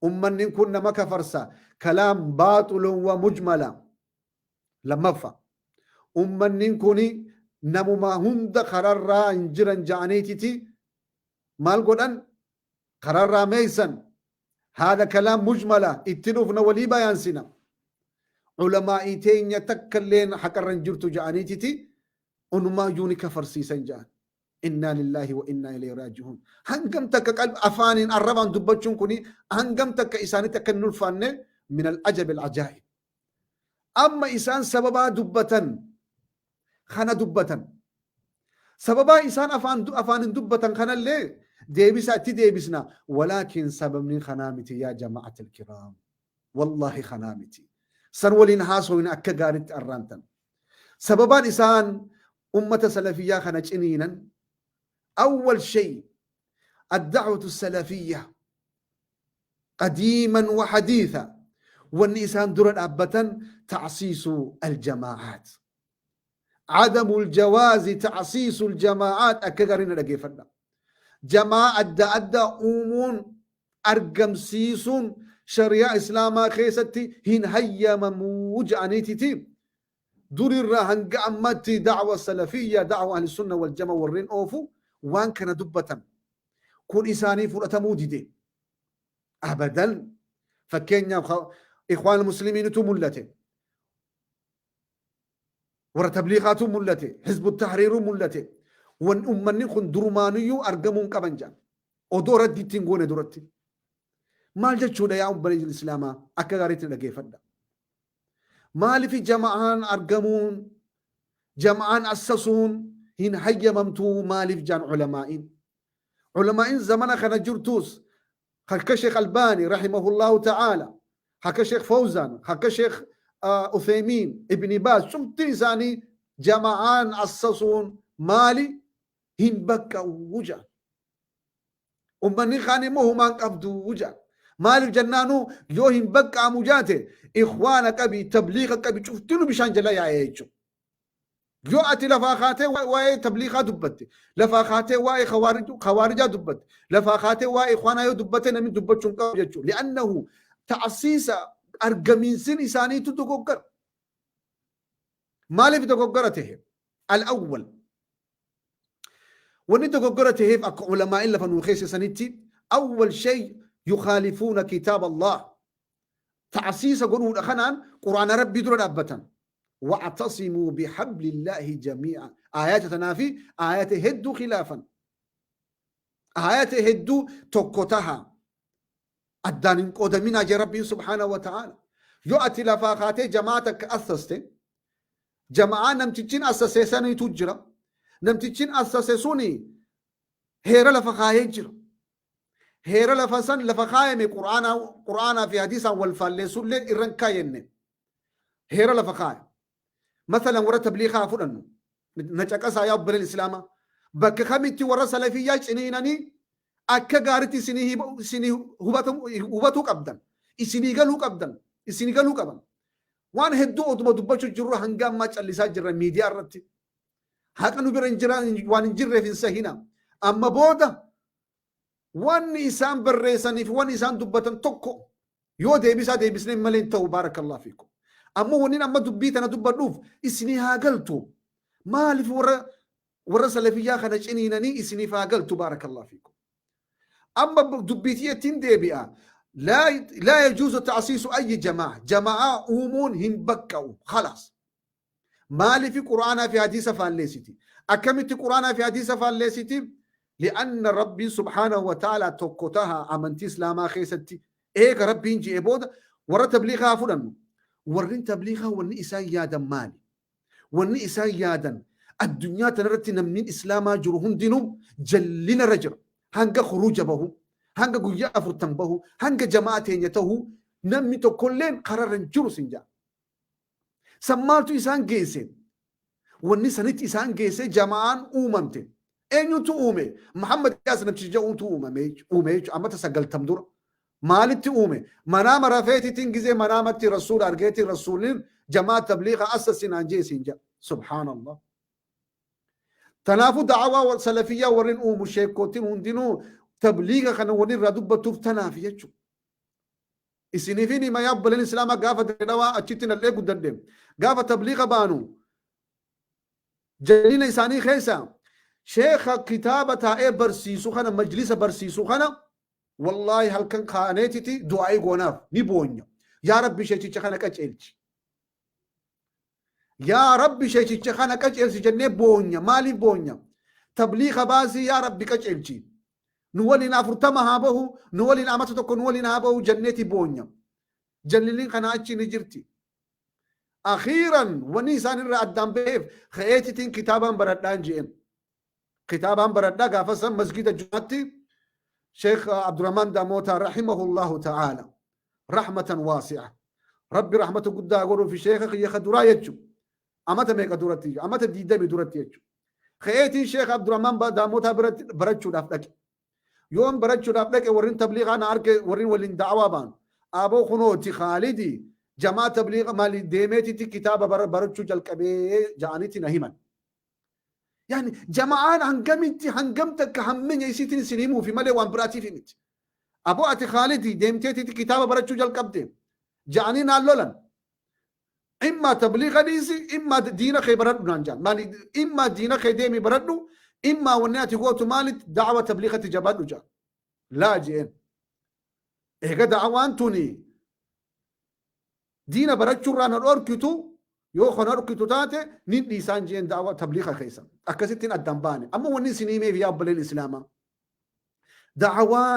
Ummanni kun nama kafarsa. Kalaam baaxulun wa mujmala. Lammaffaa. Ummanni kun namuma hunda kararraa hin jiran ja'aniititi maal godhan? Kararraa meeysan. Haadha kalaam mujmala itti dhufna walii bayaansina. Ulamaa'ii teenya takka illeen haqarra hin jirtu ja'aniititi onumaayyuu ni kafarsiisan ja'an. Innaa lillaahi wa innaa ilayhi raaji'uun. Hangam takka qalbi afaaniin arrabaan dubbachuun kuni hangam takka isaanitti akka hin ulfaanne min al-ajab al-ajaa'ib. Amma isaan sababaa dubbatan kana dubbatan. Sababaa isaan afaan afaaniin dubbatan kanallee deebisa itti deebisna. Walaakin sababni kanaa miti yaa jama'atul kiraam. Wallaahi kanaa miti. San waliin haasofne akka gaariitti arraantan. Sababaan isaan ummata salafiyyaa kana ciniinan awwal shay ad-da'watu salafiyya qadiiman wa hadiitha wanni isaan dura dhaabbatan ta'siisu al-jamaa'aat. Adamu al-jawaazi ta'siisu al-jamaa'aat akka gaariin na dhageeffadha. Jamaa adda addaa uumuun argamsiisuun shari'aa islaamaa keessatti hin hayyamamuu ja'aniititi durirraa hanga ammatti da'wa salafiyya da'wa ahli sunna wal jama warreen oofu waan kana dubbatan kun isaanii fudhatamuu dide abadan. Fakkeenyaaf ikhwaan muslimiinitu mul'ate, warra tabliiqaatu mul'ate, hizbu tahriiruu mul'ate. Wan ummanni kun durumaanuyyuu argamuu hin qaban jedhan odoo raddi ittiin goone duratti. Maal jechuudha yaa obboleeyyan islaamaa? Akka gaariitti dhageeffadha. Maaliif jama'aan argamuun, jama'aan assasuun hin hayyamamtuu maaliif jaan ulamaa'iin? Ulamaa'iin zamana kana jirtuus akka Sheekh Albaani rahimahullahu ta'ala, akka Sheekh Fawzaan, akka Sheekh Uthaymiin, Ibni Baaz, cufti isaanii jama'aan assasuun maali hin baqqa'u jedhan. Ummanni kaan immoo humaan qabdu jedhan. Maaliif jennaanuu yoo hin baqqa'amu jaate ikhwaana qabi, tabliiqa qabi, cuftinu bishaan jala yaa'ee jechuudha. Yoo ati lafaa kaatee waa'ee tabliiqaa dubbatte, lafaa kaatee waa'ee khawaarijaa dubbatte, lafaa kaatee waa'ee ikhwaanaa yoo dubbatte namni dubbachuu hin qabu jechuudha. Li'annahu ta'asiisa argamiinsin isaaniitu dogoggara. Maaliif dogoggora ta'e? Al-awwal. Wanni dogoggora ta'eef akka ulamaa'in lafa nuu keessisanitti awwal shay yukhaalifuuna kitaaba Allah. Ta'asiisa godhuudha kanaan quraana rabbii dura dhaabbatan. Wa'tasimuu bihablillaahi jamii'a. Aayata tanaa fi aayata hedduu khilaafan. Aayata hedduu tokko taha. Addaan hin qoodaminaa jee Rabbiin subhaanahu wa ta'aala. Yoo ati lafaa kaatee jamaa takka assaste, jama'aa namtichin assase saniitu jira. Namtichin assase suni heera lafa kaayee jira. Heera lafa san lafa kaayame qur'aanaa fi hadiisaan wal faalleessullee irra hin kaayenne. Heera lafa kaaya. Masalan warra tabliiqaa haa fudhannu. Na caqasaa yaa obboleen islaamaa. Bakka kamitti warra salafiyyaa ciniinanii akka gaaritti isinii hubatuu qabdan. Isinii galuu qabdan. Isinii galuu qaban. Waan hedduu oduma dubbachuu jirru hanga ammaa callisaa jirra miidiyaa irratti. Haqa nu bira hin jiraan waan hin jirreef hin sahina. Amma booda wanni isaan barreessanii fi wanni isaan dubbatan tokko yoo deebisaa deebisnee malee hin ta'u, baarakallahu fiikum. Ammoo wanni amma dubbii tana dubbadhuuf isinii haa galtu. Maaliif warra salafiyyaa kana ciniinanii isiniif haa galtu, baarakallahu fiikum. Amma dubbii ittiin deebi'a. Laa yajuuzu ta'siisu ayyi jamaa. Jamaa uumuun hin baqqa'u. Khalaas. Maaliif quraanaa fi hadiisa faalleessiti? Akkamitti quraanaa fi hadiisa faalleessiti? Li'anna Rabbiin subhaanahu wa ta'ala tokko taha amantii islaamaa keessatti eega Rabbiin ji'e booda warra tabliiqaa haa fudhannu. Warri tabliiqaa wanni isaan yaadan maali? Wanni isaan yaadan addunyaa tanarratti namni islaamaa jiru hundinuu jallina irra jira. Hanga khuruuja bahu, hanga guyyaa 40 bahu, hanga jamaa teenya tahu namni tokkolleen kararra hin jiru sin ja'a. San maaltu isaan geesse? Wanni sanitti isaan geessee jama'aan uumamte. Eenyutu uume? Muhammad Iyaas namticha jedhutu uumame uume jechuudha. Amata 90 dura. Maalitti uume? Manaama rafeetitiin gizee manaamatti rasuula argeetiin rasuulin jamaa tabliiqa assasinaan jee siin jedha. Subhaanallah. Tanaafuu da'awaa salafiyyaa warreen uumu sheekootiin hundinuu tabliiqa kana warri irraa dubbattuuf tanaaf jechuudha. Isiniifin hima yaa obboleen islaamaa, gaafa dhawaa achitti nal'ee guddadhe, gaafa tabliiqa baanu jalina isaanii keessa sheekha kitaaba taa'ee barsiisu kana, majlisa barsiisu kana, wallaahi halkan kaaneetiti du'aa'ii goonaaf, ni boonya. Yaa Rabbi, sheechicha kana qaceelchi. Yaa Rabbi, sheechicha kana qaceelchi jennee boonya. Maaliif boonya? Tabliiqa baasii, yaa Rabbi qaceelchi. Nu waliin 40 haa bahu, nu waliin amata 1 nu waliin haa bahu jenneeti boonya. Jalliliin kana achi ni jirti. Akhiiran wanni isaan irraa addaan baheef ka'eetitiin kitaabaan baradhaan je'en. Kitaabaan baradhaa gaafa san masgida Jumaatti Sheekh Abdurrahman Damoota rahimahullahu ta'ala rahmatan waasi'a. Rabbi rahmata guddaa godhuu fi sheekha kiyya ka duraa jechu. Amata meeqa duratti? Amata 20 duratti jechu. Ka'eetiin Sheekh Abdurrahman Damoota biratti barachuudhaaf dhaqe. Yoon barachuudhaaf dhaqe, warrin tabliiqaa na arge, warrin waliin da'awaa baan. Aboo, kunooti Khaalidi jamaa tabliiqa maali deemeetitti kitaaba barachuu jalqabee ja'anitti na himan. Yani jama'aan hangamitti hangam takka hammenya isiitiin isin himuufi malee waan biraatiif miti. Aboo, ati Khaalidi deemteetitti kitaaba barachuu jalqabde ja'anii naan lolan. Immaa tabliiqa dhiisi, immaa diina kee baradhu naan jaan. Maali, immaa diina kee deemi baradhu, immaa wanni ati gootu maalitti da'awa tabliiqatti jabaadhu jaan. Laa je'een. Eega da'awaan tuni diina barachuurraa na dhorkitu, yoo kana dhorkitu taate, nin dhiisaan jeen da'awa tabliiqa keessa. Akkasittiin addaan baane. Amma wanni isin himeef, yaa obboleen islaamaa, da'awaa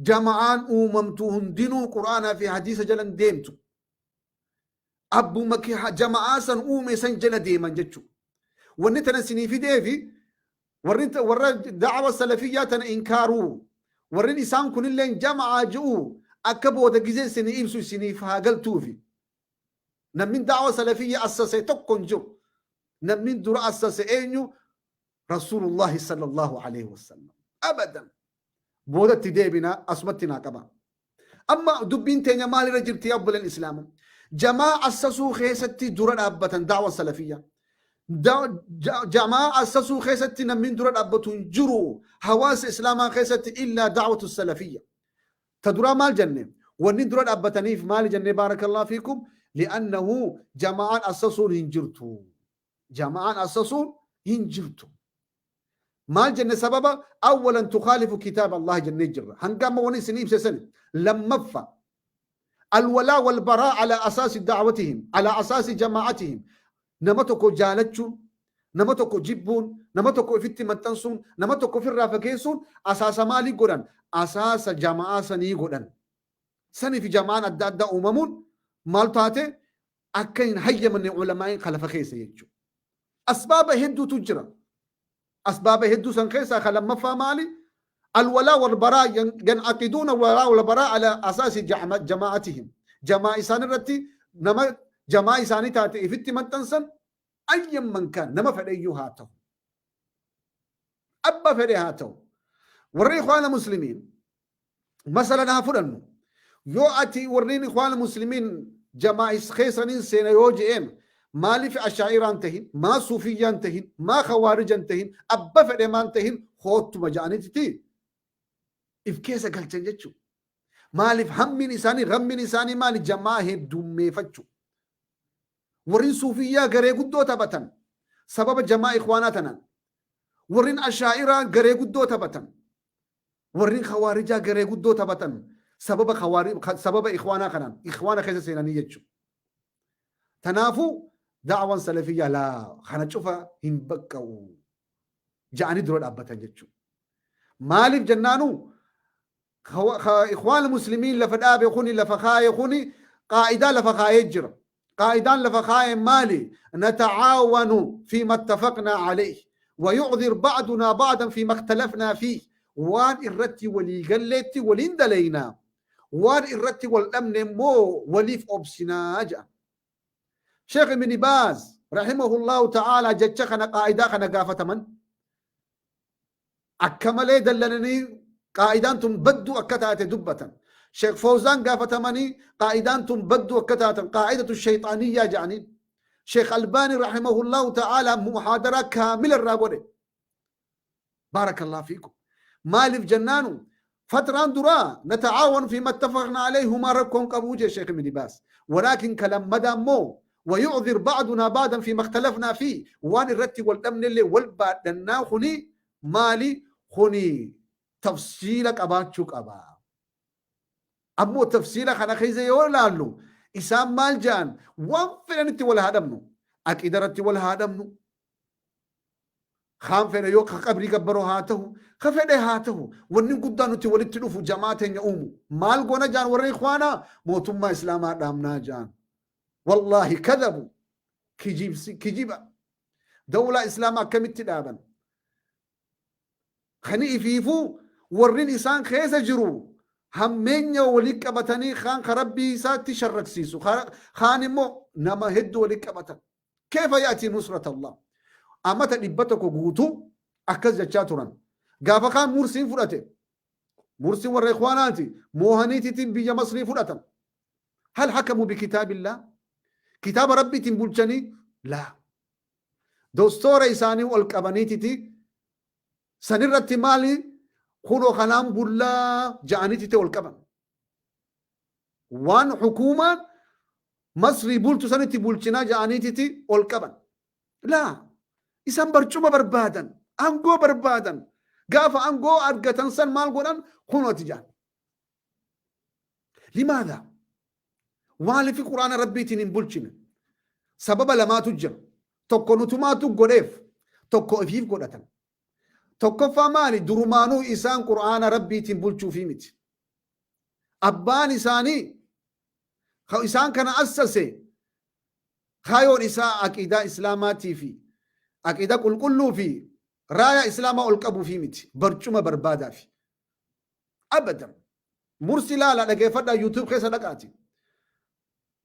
jama'aan uumamtu hundinuu quraanaa fi hadiisa jalan deemtu. Abbuma jama'aa san uume san jala deeman jechuudha. Wanni tana isinii fideefi warri warra da'awa salafiyyaa tana inkaaruu, warri isaan kunilleen jama'aa ji'u, akka booda gizee isinii ibsu isiniif haa galtuufi. Namni da'awa salafiyyaa assase tokko hin jiru. Namni dura assase eenyu? Rasuulullahi sallallahu alaihi wasallam. Abadan. Boodatti deebina, asumatti naa qaba. Amma dubbiin teenya maalirra jirti, yaa obboleen islaamaa? Jamaa assasuu keessatti dura dhaabbatan da'wa salafiyyaa. Jamaa assasuu keessatti namni dura dhaabbatu hin jiru hawaasa islaamaa keessatti illaa da'watu salafiyya. Ta duraa maal jenne? Wanni dura dhaabbataniif maali jenne, baarakallahu fiikum? Li'annahu jama'aan assasuun hin jirtu. Jama'aan assasuun hin jirtu. Maal jenne sababa? Awwalan tukhaalifu kitaaba Allah jennee jirra. Hanga amma wani isin ibse sani. Lammaffa, alwalaa walbaraa ala asaasi da'watihim, ala asaasi jamaa'atihim. Nama tokko jaalachuun, nama tokko jibbuun, nama tokko ifitti maxxansuun, nama tokko ofirraa fageessuun asaasa maalii godhan? Asaasa jama'aa sanii godhan. Sanii fi jama'aan adda addaa uumamuun maal taate akka hin hayyamanne ulamaa'iin kalafa keessa jechuudha. Asbaaba hedduutu jira. Asbaaba hedduu san keessaa kan lammaffaa maali? Alwalaa walbaraa, yan'aqiduuna walaa walbaraa ala asaasi jamaa'atihim. Jamaa isaan irratti nama jamaa isaanii taate ifitti maxxansan, ayyan man kaan, nama fedheyyuu haa ta'u. Abba fedhe haa ta'u. Warri Ikhwaana Muslimiin masalan haa fudhannu. Yoo ati warreen Ikhwaana Muslimiin jamaa keessaniin seena yoo je'een, maaliif ashaa'iraan tahin, maa suufiyyaan tahin, maa khawaarijan tahin, abba fedhe maan tahin, hoottuma ja'anititi if keessa galchan jechuudha. Maaliif hammiin isaanii, gammiin isaanii maali? Jamaa heddummeeffachuu. Warreen suufiyyaa garee guddoo taphatan sababa jamaa ikhwaanaa tanaan. Warreen ashaa'iraa garee guddoo taphatan. Warreen khawaarijaa garee guddoo taphatan sababa ikhwaanaa kanaan ikhwaana keessa seenanii jechuudha. Tanaafuu da'awaan salafiyyaa laa kana cufa hin baqqa'u ja'anii dura dhaabbatan jechuudha. Maaliif jennaanu, Ikhwaan Muslimiin lafa dhaabe kuni, lafa kaaye kuni, qaa'idaa lafa kaayee jira. Qaa'idaan lafa kaaye maali? Nata'aawanu fiima ittafaqnaa alayhi wa yu'dhir ba'dunaa ba'dan fiima ikhtalafnaa fiih. Waan irratti walii galleetti waliin dalaynaa. Waan irratti wal dhabne immoo waliif obsinaa jedha. Sheekh Ibn Baaz rahimahullahu ta'ala jecha kana, qaa'idaa kana gaafataman, akka malee dallananii qaa'idaan tun badduu akka taate dubbatan. Sheekh Fawzaan gaafatamanii qaa'idaan tun badduu akka taatan, qaa'idatu shayxaaniyyaa jedhaniin. Sheekh Albaani rahimahullahu ta'ala muhaadaraa kaamila irraa godhe. Baarakallahu fiikum. Maaliif jennaanu, fatraan duraa nata'aawan fi mattafaqna alayhi, humaa rakkoon qabuu jee Sheekh Ibn Baas. Walaakin kalammadaa immoo ويعذر بعضنا بعضا فيما اختلفنا فيه، waan irratti wal dhabnellee wal baadhannaa. Kuni maali? Kuni tafsiila qabaachuu qaba. Ammoo tafsiila kana keessa yoo ilaallu, isaan maal jedhan? Waan fedhanitti wal haa dhabnu, aqiida irratti wal haa dhabnu, kaan fedhe yoo ka qabrii gabbaroo haa ta'u, ka fedhe haa ta'u, wanni guddaan nuti walitti dhufu jamaa teenya uumu. Maal goona jaan warra ikhwaanaa? Mootummaa islaamaa dhaabnaa jaan. Wallaahi kadhabu, kijiba. Dawlaa islaamaa akkamitti dhaaban? Kani ifiifuu warrin isaan keessa jiru hammeenya walii qabatanii, kaan ka rabbii isaatti sharraksiisu, kaan immoo nama hedduu walii qabatan. Keefa ya'tii nusrat Allah? Amata 100 guutuu akkas jechaa turan. Gaafa kaan Mursiin fudhate, Mursiin warra ikhwaanaati, moohaniitiitiin biyya Masrii fudhatan. Hal hakamu bikitaabillah? Kitaaba rabbiitiin bulchanii? Laa, dostoora isaanii ol qabaniititi sanirratti maali kunoo kanaan bullaa ja'aniititi ol qaban. Waan hukuumaan Masrii bulchu sanitti bulchinaa ja'aniititi ol qaban. Laa, isaan barcuma barbaadan, aangoo barbaadan. Gaafa aangoo argatan san maal godhan? Kunooti ja'an. Limaadha? Maaliif quraana rabbiitiin hin bulchine? Sababa lamaatu jira. Tokko nutumaatu godheef, tokko ifiif godhatan. Tokkoffaa maali? Durumaanuu isaan quraana rabbiitiin bulchuufii miti. Abbaan isaanii isaan kana assase kaayoon isaa aqiidaa islaamaatii fi aqiidaa qulqulluu fi raayaa islaamaa ol qabuufii miti, barcuma barbaadaafi. Abadan. Mursi laala, dhageeffadhaa, YouTube keessa dhaqaati.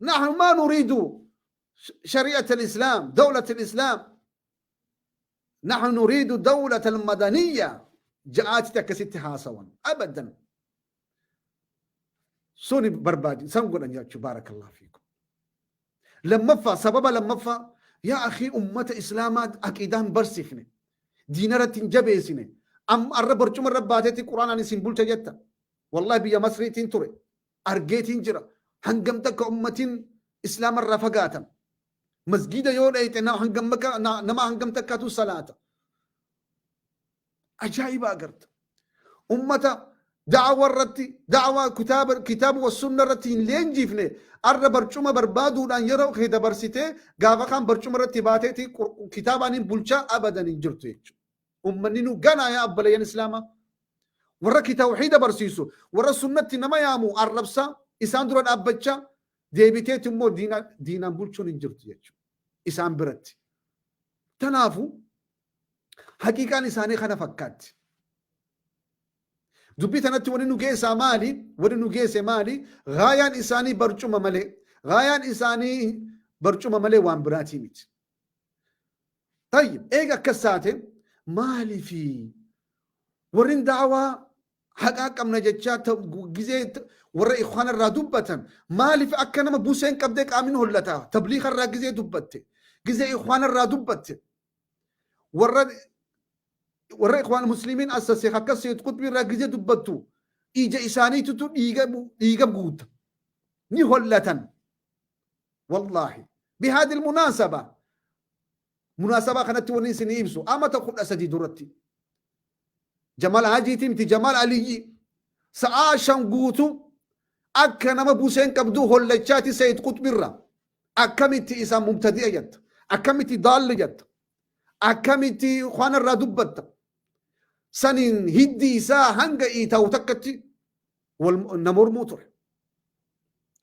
نحن ما نريد شريعة الإسلام، دولة الإسلام، نحن نريد دولة المدنية جاءت تكست هاسوا. أبدا سوني بربادي سنقول أن يأتوا. بارك الله فيكم. لمفا سبب لمفا يا أخي، أمة إسلامات أكيدان برسفني دينارة جبيسني أم الرب برجم الرب باتتي قرآن أن سنبول جتا. والله بيا مصري تنتري أرجيتين جرا hangam takka ummatiin islaama irraa fagaatan. Masgida yoo dhayxe nama hangam takkatu salaata? Ajaa'iba agarta. Ummata da'awa irratti, da'awaa kitaaba wa sunna irratti hin leenjifne. Arra barcuma barbaaduudhaan yeroo kee dabarsitee, gaafa kaan barcuma irratti baateeti kitaabaan hin bulchaa, abadan hin jirtu jechuudha. Ummanni nu ganaa yaa abbalayyan islaamaa. Warra tawxiida barsiisu, warra sunnatti nama yaamu arrabsaa, isaan dura dhaabbachaa deebiteeti immoo diinaan bulchuun hin jirtu jechuudha. Isaan biratti. Tanaafu haqiiqaan isaanii kana fakkaatti. Dubbii tanatti wanni nu geessaa maali? Wanni nu geesse maali? Gaayaan isaanii barcuma malee. Gaayaan isaanii barcuma malee waan biraatii miti. Tayyib, eega akkas taate, maaliifi warri da'awaa haqaa qabna jechaa gizee warra ikhwaana irraa dubbatan, maaliif akka nama buseen qabdee qaamin hollataa? Tabliiqa irraa gizee dubbatte, gizee ikhwaana irraa dubbatte, warra ikhwaan muslimiin assase akka Seyyid Qutbii irraa gizee dubbattu, ija isaaniitutu dhiiga guuta, ni hollatan. Wallaahi, bihaadil munaasaba, munaasabaa kanatti wanni isinii ibsu, amata 13 duratti Jamal Hajiitii miti, Jamal Aliyyi sa'aa 5 guutuu akka nama buseen qabduu hollachaati Sayyid Qutbirra. Akkamitti isaan mubtadi'a jetta? Akkamitti daalli jetta? Akkamitti waan irraa dubbatta? Saniin hiddi isaa hanga iitaa'u takkatti wal na mormuu ture,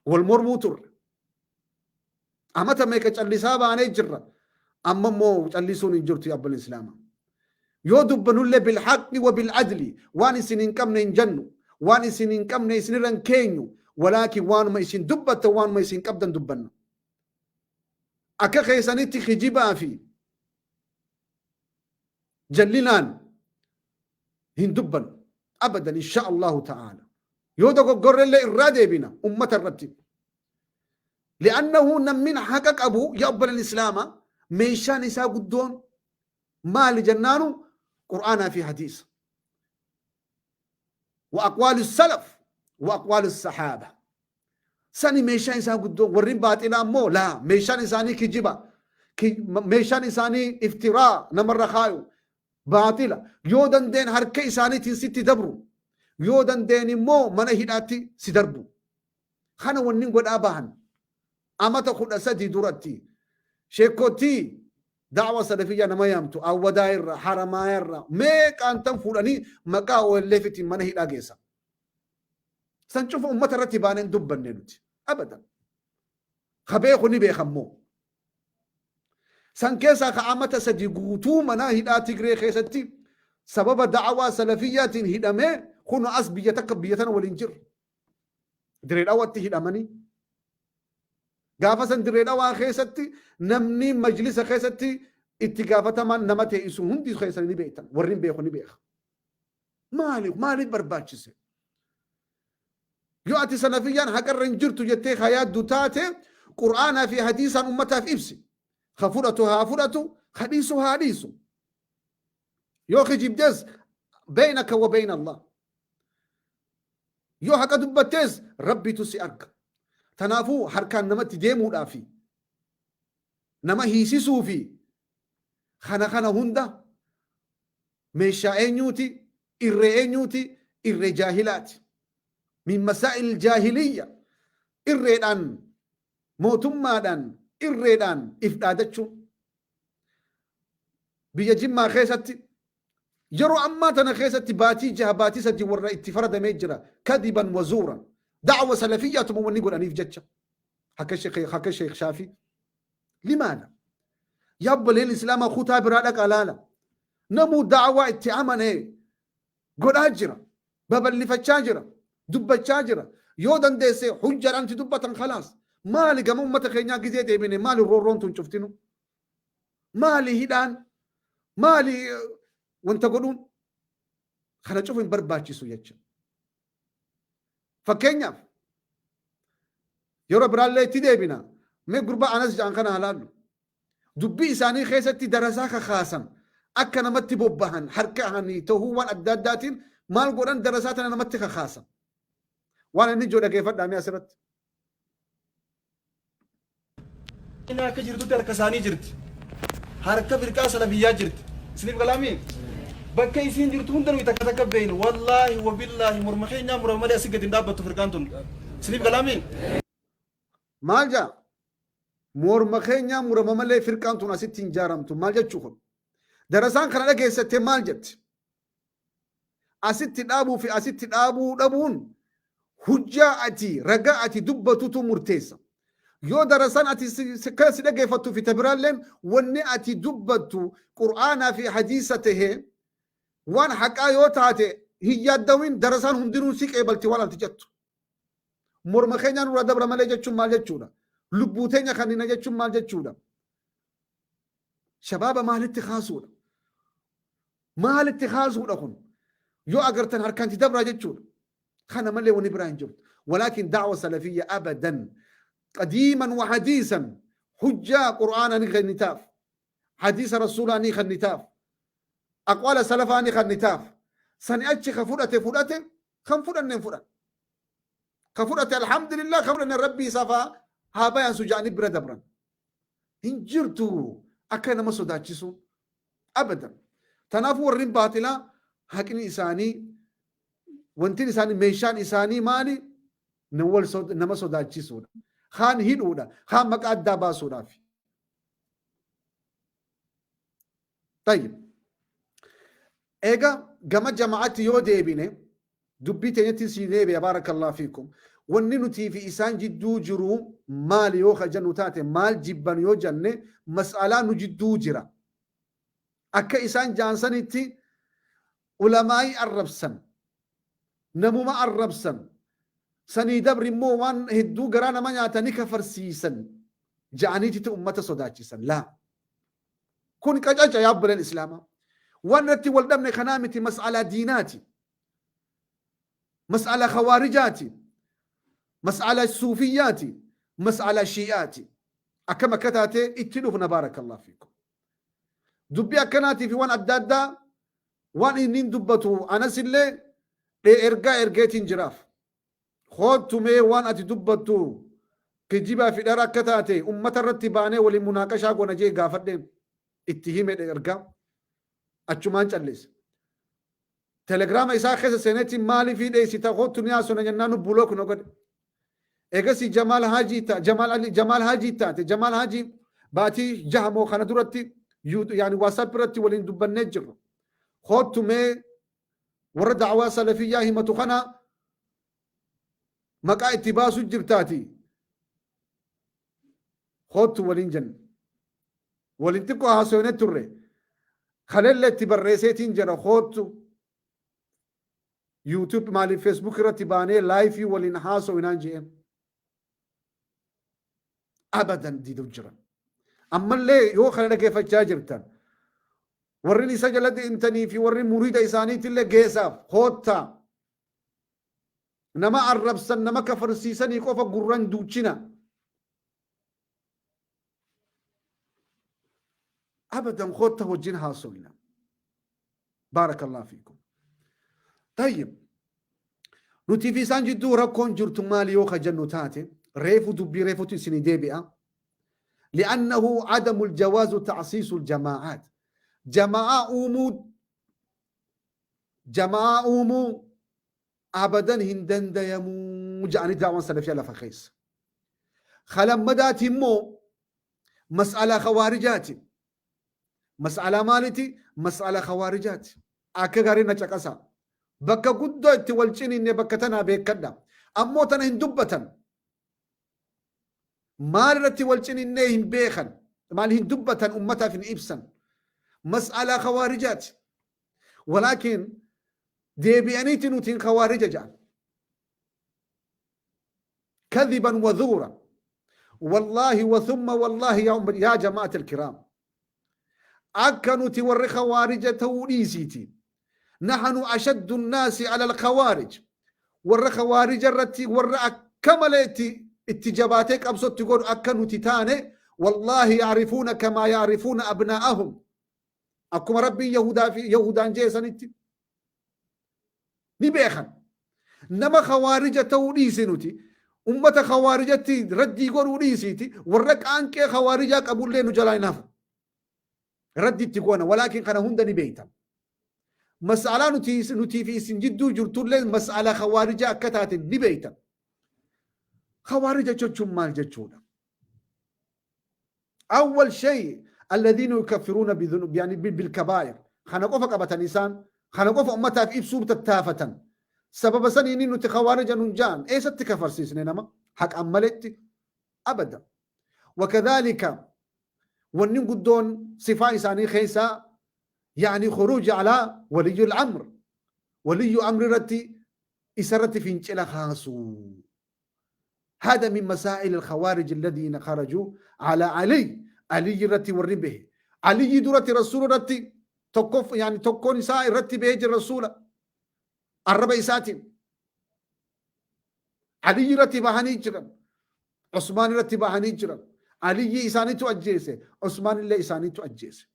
wal mormuu turre. Amata meeqa callisaa baanee jirra. Amma immoo callisuun hin jirtu. Abbal islaamaa, yoo dubbanullee bilhaqi wa bil'adli. Waan isin hin qabne hin jennu, waan isin hin qabne isinirra hin keenyu, walaakin waanuma isin dubbattan, waanuma isin qabdan dubbanna. Akka keessanitti kijibaa fi jallinaan hin dubbannu. Abadan, insha Allahu ta'ala. Yoo dogoggorrellee irraa deebina ummata irratti. Li'annahu namni haqa qabu, yaa obboleen Islaamaa, meeshaan isaa guddoon maali jennaanu, Qur'aanaa fi hadiisa. Wa aqwaalu salaf wa aqwaalu sahaaba. Sani meeshaan isaa guddoon. Warri baaxilaa immoo laa, meeshaan isaanii kijiba. Meeshaan isaanii iftiraa namarra kaayu. Baaxila. Yoo dandeen harka isaaniitiin sitti dabru. Yoo dandeen immoo mana hidhaatti si darbu. Kana wanni godhaa bahan. Amata 13 duratti sheekootii da'wa salafiyyaa nama yaamtu Awwadaa irra, Haramaa irra meeqaan tan fuudhanii maqaa OLFtiin mana hidhaa geessa. San cufa ummata irratti baaneen dubbanne nuti. Abadan. Ka beeku ni beeka immoo. San keessaa ka amata 3 guutuu mana hidhaa Tigree keessatti sababa da'awaa salafiyyaatiin hidhamee kun as biyya takka biyya tana waliin jiru. Diree Dhawatti hidhamanii. Gaafa san Dirree Dhawaa keessatti namni majlisa keessatti itti gaafatamaan nama teessisu hundi keessan ni beektan. Warri hin beeku ni beeka. Maaliif maaliif barbaachise? Yoo ati salafiyyaan haqarra hin jirtu jettee ka yaaddu taate, Qur'aanaa fi hadiisaan ummataaf ibsi. Ka fudhatu haa fudhatu, ka dhiisu haa dhiisu. Yoo kijibdes beynaka wa beyna Allah. Yoo haqa dubbattees Rabbitu si arga. Tanaafuu harkaan namatti deemuudhaa fi nama hiisisuu fi kana kana hunda meeshaa eenyuuti? Irree eenyuuti? Irree jaahilaati. Min masaa'il jaahiliyya. Irreedhaan, mootummaadhaan, irreedhaan if dhaadachuun. Biyya Jimmaa keessatti yeroo ammaa tana keessatti baatii 6, baatii 3 warra itti faradamee jira, kadiban wa zuuran, da'wa salafiyyaatuma wanni godhaniif jecha, akka Sheekh Shaafii. Limaadha? Yaa obboleen Islaamaa, kutaa biraa dhaqaa laala. Namuu da'waa itti amanee godhaa jira, babal'ifachaa jira, dubbachaa jira. Yoo dandeesse hujjaadhaan itti dubbatan, khalaas. Maali gama ummata keenyaa gizee deebine, maali roorroon tun cuftinu? Maali hidhaan? Maali wanta godhuun? Kana cufu hin barbaachisu jecha. Fakkeenyaaf, yeroo biraallee itti deebina. Mee gurbaa Anas jedhan kana halaallu. Dubbii isaanii keessatti darasaa kakaasan, akka namatti bobbahan, harka ahanii ta'uu, waan adda addaatiin maal godhan, darasaa tana namatti kakaasan. Waan inni ijoo dhageeffadhaa mee asirratti. Inni akka jirtutti harka isaanii jirti. Harka firqaa salafiyyaa jirti. Isiniif galaamii? Bakka isiin jirtu hunda nuyi takka takka beeynu. Wallaahi wabillaahi, morma keenyaa murama malee asii gadi hin dhaabbattu firqaan tun. Isiniif galaamii? Maal jaa? Morma keenyaa murama malee firqaan tun asitti hin jaaramtu. Maal jechuu kun? Darasaan kana dhageessattee maal jetti? Asitti dhaabuu fi asitti dhaabuu dhabuun hujjaa ati, ragaa ati dubbatutu murteessa. Yoo darasaan ati kana si dhageeffattuu fi tabiraalleen wanni ati dubbattu Qur'aanaa fi hadiisa tahee waan haqaa yoo taate, hin yaaddawin, darasaan hundinuu si qeebalti waan ati jettu. Morma keenyaa nurraa dabra malee jechuun maal jechuudha? Lubbuu teenya kannina jechuun maal jechuudha? Shabaaba maalitti kaasuudha? Maalitti kaasuudha kun? Yoo agartan harkaan itti dabraa jechuudha. Kana malee wani biraa hin jirtu. Walaakin da'wa salafiyya abadan qadiiman wa hadiisan hujjaa Qur'aana ni kennitaaf. Hadiisa Rasuulaa ni kennitaaf. Aqwaala salafaa ni kennitaaf. Sani achi ka fudhate fudhate, kan fudhanne hin fudhan. Ka fudhate alhamdulillah, ka fudhanne Rabbii isaa fa'aa haa bayansu ja'anii bira dabran. Hin jirtu akka nama sodaachisu abadan. Tanaafuu warreen baaxilaa haqni isaanii, wantin isaanii, meeshaan isaanii maali? Nama sodaachisuudha. Kaan hidhuudha. Kaan maqaa addaa baasuudhaaf. Tayyib. Egaa gama jamaa'atti yoo deebine, dubbii teenyatti sii deebi'a, baarakallahu fiikum. Wanni nutii fi isaan jidduu jiru maali yoo ka jennu taate, maal jibban yoo jenne, mas'alaa nu jidduu jira. Akka isaan jaansanitti ulamaa'ii arrabsan, namuma arrabsan, sanii dabri immoo waan hedduu garaa nama nyaatanii kafarsiisan. Ja'aniititti ummata sodaachisan. Laa. Kun qacaca yaa obboleen Islaamaa. Waan irratti wal dhabne kanaa miti, mas'alaa diinaati. Mas'alaa khawaarijaati. Mas'alaa suufiyyaati. Mas'alaa shii'aati. Akkam akka taate itti dhufna, baarakallahu fiikum. Dubbii akkanaatii fi waan adda addaa waan inni dubbatu anasillee ergaa ergeetiin jiraaf. Koottu mee, waan ati dubbattu kijibaa fi dhara akka taate ummata irratti baanee waliin munaaqashaa goona jee gaafadheen itti hime ergaa, achumaan callise. Telegiraama isaa keessa seeneetiin maaliif dheessita, koottu ni haasona jennaan nu block nu godhe. Egasii Jamaal Haajii ta Jamaal Ali Jamaal Haajii taate. Jamaal Haajii baatii 6 moo kana duratti yaani WhatsApp irratti waliin dubbannee jirra. Koottu mee, warra da'awaa salafiyyaa himatu kana maqaa itti baasu jirtaati. Koottu waliin jenna. Waliin xiqqoo haasofne turre. Kaleellee itti barreesseetiin jira, koottu. YouTube maaliif Facebook irratti baanee live waliin haasofnaan je'een. Abadan diiduu jiran. Ammallee yoo kana dhageeffachaa jirtan, warri isa jala deemtanii fi warri muriida isaaniitillee geessaaf, koottaa. Nama arrabsan, nama kafarsiisanii qofa gurran duuchina. Abadan kotta wajjin haasofna. Baarakallahu fiikum. Tayyib. Nuti fi isaan jidduu rakkoon jirtu maali yoo ka jennu taate, reefu dubbii reefutu isinii deebi'a. لأنه عدم الجواز تعسيس الجماعات، جماعة uumuu، جماعة uumuu abadan hin dandayamuu ja'anii daawwan salafiyaa lafa keessa. Kalammadaati immoo mas'alaa khawaarijaati. Mas'alaa maaliti? Mas'alaa khawaarijaati. Akka gaarii na caqasa. Bakka guddoo itti wal ciniinne bakka tanaa beekadha. Ammoo tana hin dubbatan. Maal irratti wal ciniinnee hin beekan. Maal hin dubbatan, ummataaf hin ibsan. Mas'alaa khawaarijaati. Walaakin deebi'aniiti nutiin khawaarija jedhan. كذبا وزورا. والله وثم والله يا جماعة الكرام، akka nuti warri khawaarija ta'uu dhiisiiti. نحن أشد الناس على الخوارج. Warra khawaarija irratti warra akka maleetti itti jabaatee qabsootti godhu akka nuti taane والله يعرفون كما يعرفون أبناءهم. Akkuma Rabbiin Yahudaa fi Yahudaan jeesanitti ni beekan. Nama khawaarija ta'uu dhiisi, nuti ummata khawaarijatti raddii godhuu dhiisiiti, warra qaanqee khawaarijaa qabullee nu jalaa hin hafu. Raddi itti goona, walaakin kana hunda ni beeytan. Mas'alaa nuti fi isin jidduu jirtullee mas'alaa khawaarijaa akka taate ni beeytan. Khawaarija jechuun maal jechuudha? أول شيء الذين يكفرون بذنوب، يعني بالكبائر. Kana qofa qabatan isaan, kana qofa ummataaf ibsuu tattaafatan. Sababa saniin nuti khawaarija nun jaan. Eessatti kafarsiisne nama haqaan maletti? Abada. وكذلك wanni guddoon sifaa isaanii keessaa يعني خروج على ولي الأمر، ولي أمر irratti isarratti fincila kaasuu. هذا من مسائل الخوارج الذين خرجوا على علي. علي irratti warri bahe، علي duratti رسول irratti tokkof، يعني tokkoon isaa irratti bahee jira rasuula arraba isaatiin. علي irratti bahanii jiran, Usmaan irratti bahanii jiran. Aliyyi isaaniitu ajjeese, Usmaan illee isaaniitu ajjeese.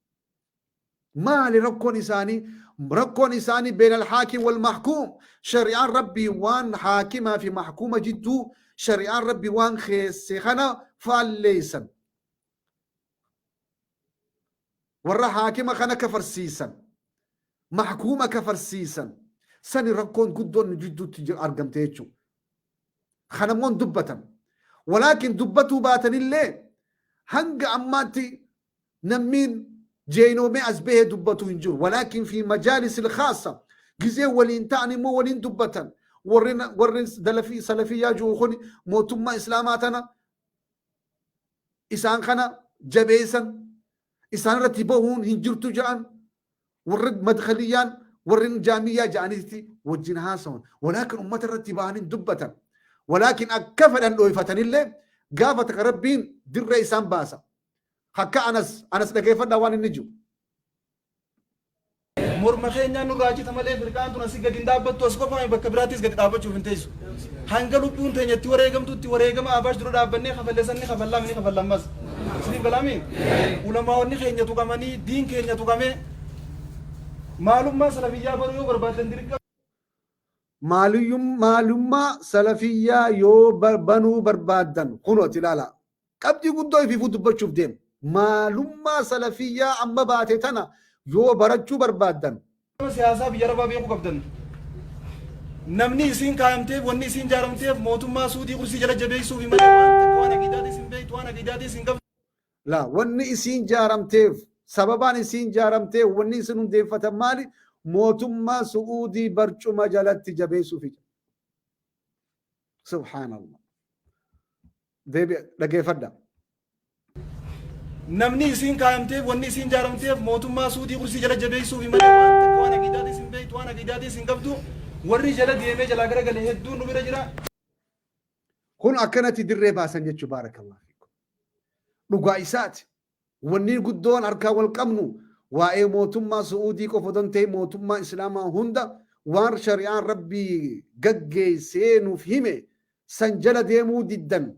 Maali rakkoon isaanii? Rakkoon isaanii بين الحاكم والمحكوم. Shari'aan Rabbii waan haakimaa fi mahkuuma jidduu shari'aan Rabbii waan keesse kana faalleessan. Warra haakima kana kafarsiisan, mahkuuma kafarsiisan. Sani rakkoon guddoon nu jidduutti argamte jechuudha. Kanammoon dubbatan. Walaakin dubbatuu baatanillee hanga ammaatti namniin jeynoomee as bahee dubbatu hin jiru. ولكن في مجالس الخاصة gizee waliin ta'an immoo waliin dubbatan. Warri dalafii salafiyyaa jiru kun mootummaa islaamaa tana isaan kana jabeessan, isaan irratti bahuun hin jirtu jedhan. Warri madkhaliyyaan, warri jaamiyyaa jedhanitti wajjin haasawan. Walaakin ummata irratti bahanii dubbatan. Walaakin akka fedhan dhooyfatanillee Gaafa takka Rabbiin dirree isaan baasa. Akka Anas, Anas dhageeffadhaa waan inni jiru. Morma keenyaan nurraa cita malee firqaan tun asii gadi hin dhaabbattu, as qofaami bakka biraattis gadi dhaabbachuuf hin teessu. Hanga lubbuun teenya itti wareegamtutti wareegama Ahbaash dura dhaabbannee kafalle san ni kafallaami ni kafalla ammas. Isiniif galaami? Ulamaa'onni keenya tuqamanii diin keenya tuqamee maalummaa salafiyyaa baruu yoo barbaaddan dirqama. Maalummaa salafiyyaa yoo banuu barbaaddan kunooti ilaala. Qabxii guddoo ifiifuu dubbachuuf deema. Maalummaa salafiyyaa amma baate tana yoo barachuu barbaaddan. Siyaasaa biyya Arabaa beekuu qabdan. Namni isiin kaayamteef wanni isiin jaaramteef mootummaa Suudii kursii jala jabeessuufi malee waan takka waan aqiidaatis hin beektu waan aqiidaatis hin qabdu. Laa wanni isiin jaaramteef sababaan isiin jaaramteef wanni isin hundeeffatan maali? Mootummaa Su'uudii barcuma jalatti jabeessuufi. Subhaanallah. Deebi dhageeffadha. Namni isiin kaayamteef wanni isiin jaaramteef mootummaa Suudii kursii jala jabeessuufi malee waan takka waan aqiidaatis hin beektu waan aqiidaatis hin qabdu. Warri jala deemee jalaa garagale hedduun nu bira jira. Kun akkanatti dirree baasan jechuu baarakallahu fiikum. Dhugaa isaati. Wanni guddoon harkaa wal qabnu waa'ee mootummaa Su'uudii qofa otoo hin ta'in mootummaa Islaamaa hunda waan shari'aan Rabbii gaggeessee nuuf hime san jala deemuu diddan.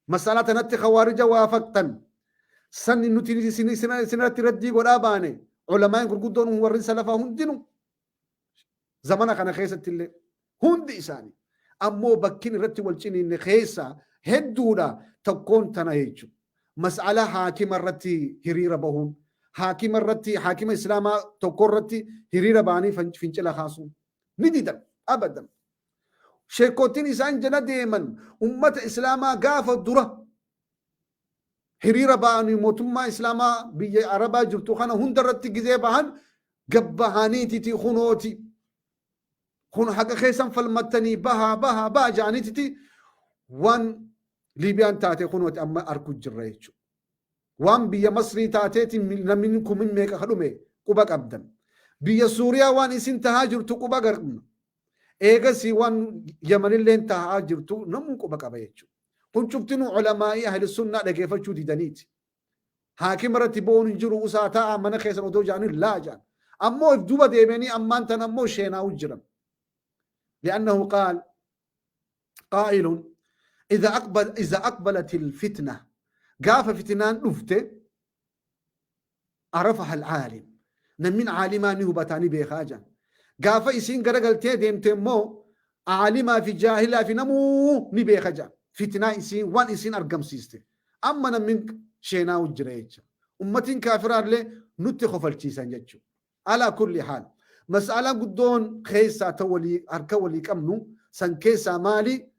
Masalaa tanatti khawaarija waafaqtan. San nuti isinirratti raddii godhaa baane ulamaa'in gurguddoon warri salafaa hundinuu zamana kana keessatti illee hundi isaanii ammoo bakkin irratti wal ciniinne keessa hedduudha tokkoon tana jechuudha. Mas'ala haakima irratti hiriira bahuun haakima irratti haakima islaamaa tokko irratti hiriira bahanii fincila kaasuun ni didan abadan. Sheekootiin isaan jala deeman ummata islaamaa gaafa dura hiriira ba'anii mootummaa islaamaa biyya arabaa jirtu kana hunda irratti gizee bahan gabbahaniititi kunooti kun haqa keessan falmattanii bahaa bahaa baha ja'aniititi waan Liibiyaan taate kunooti amma arku jirra jechuudha. Waan biyya Masrii taateeti namni kumin meeqa ka dhume quba qabdan. Biyya Suuriyaa waan isin tahaa jirtu quba qabna. Eegasii waan Yamanilleen tahaa jirtu namuu quba qaba jechuudha. Kun cuftinuu ulamaa'ii ahli sunnaa dhageeffachuu didaniiti. Haakima irratti bo'uun hin jiru usaa taa'aa mana keessan odoo ja'anii laa ja'an. Ammoo if duuba deemanii ammaan tan ammoo sheenaa'u jiran. لأنه قال قائل إذا أقبلت الفتنة قاف فتنان دفته عرفها العالم نمن عالما نهبتاني بيخاجا قاف إسين قرقلتي ديمتي مو عالما في جاهلا في نمو نبيخاجا فتنة إسين وان إسين أرقم سيستي أما نمن شينا وجريتش أمتين كافرار لي نتي خفلتيسان جتشو على كل حال مسألة قدون خيسا تولي أركا ولي كمنو سن كيسا مالي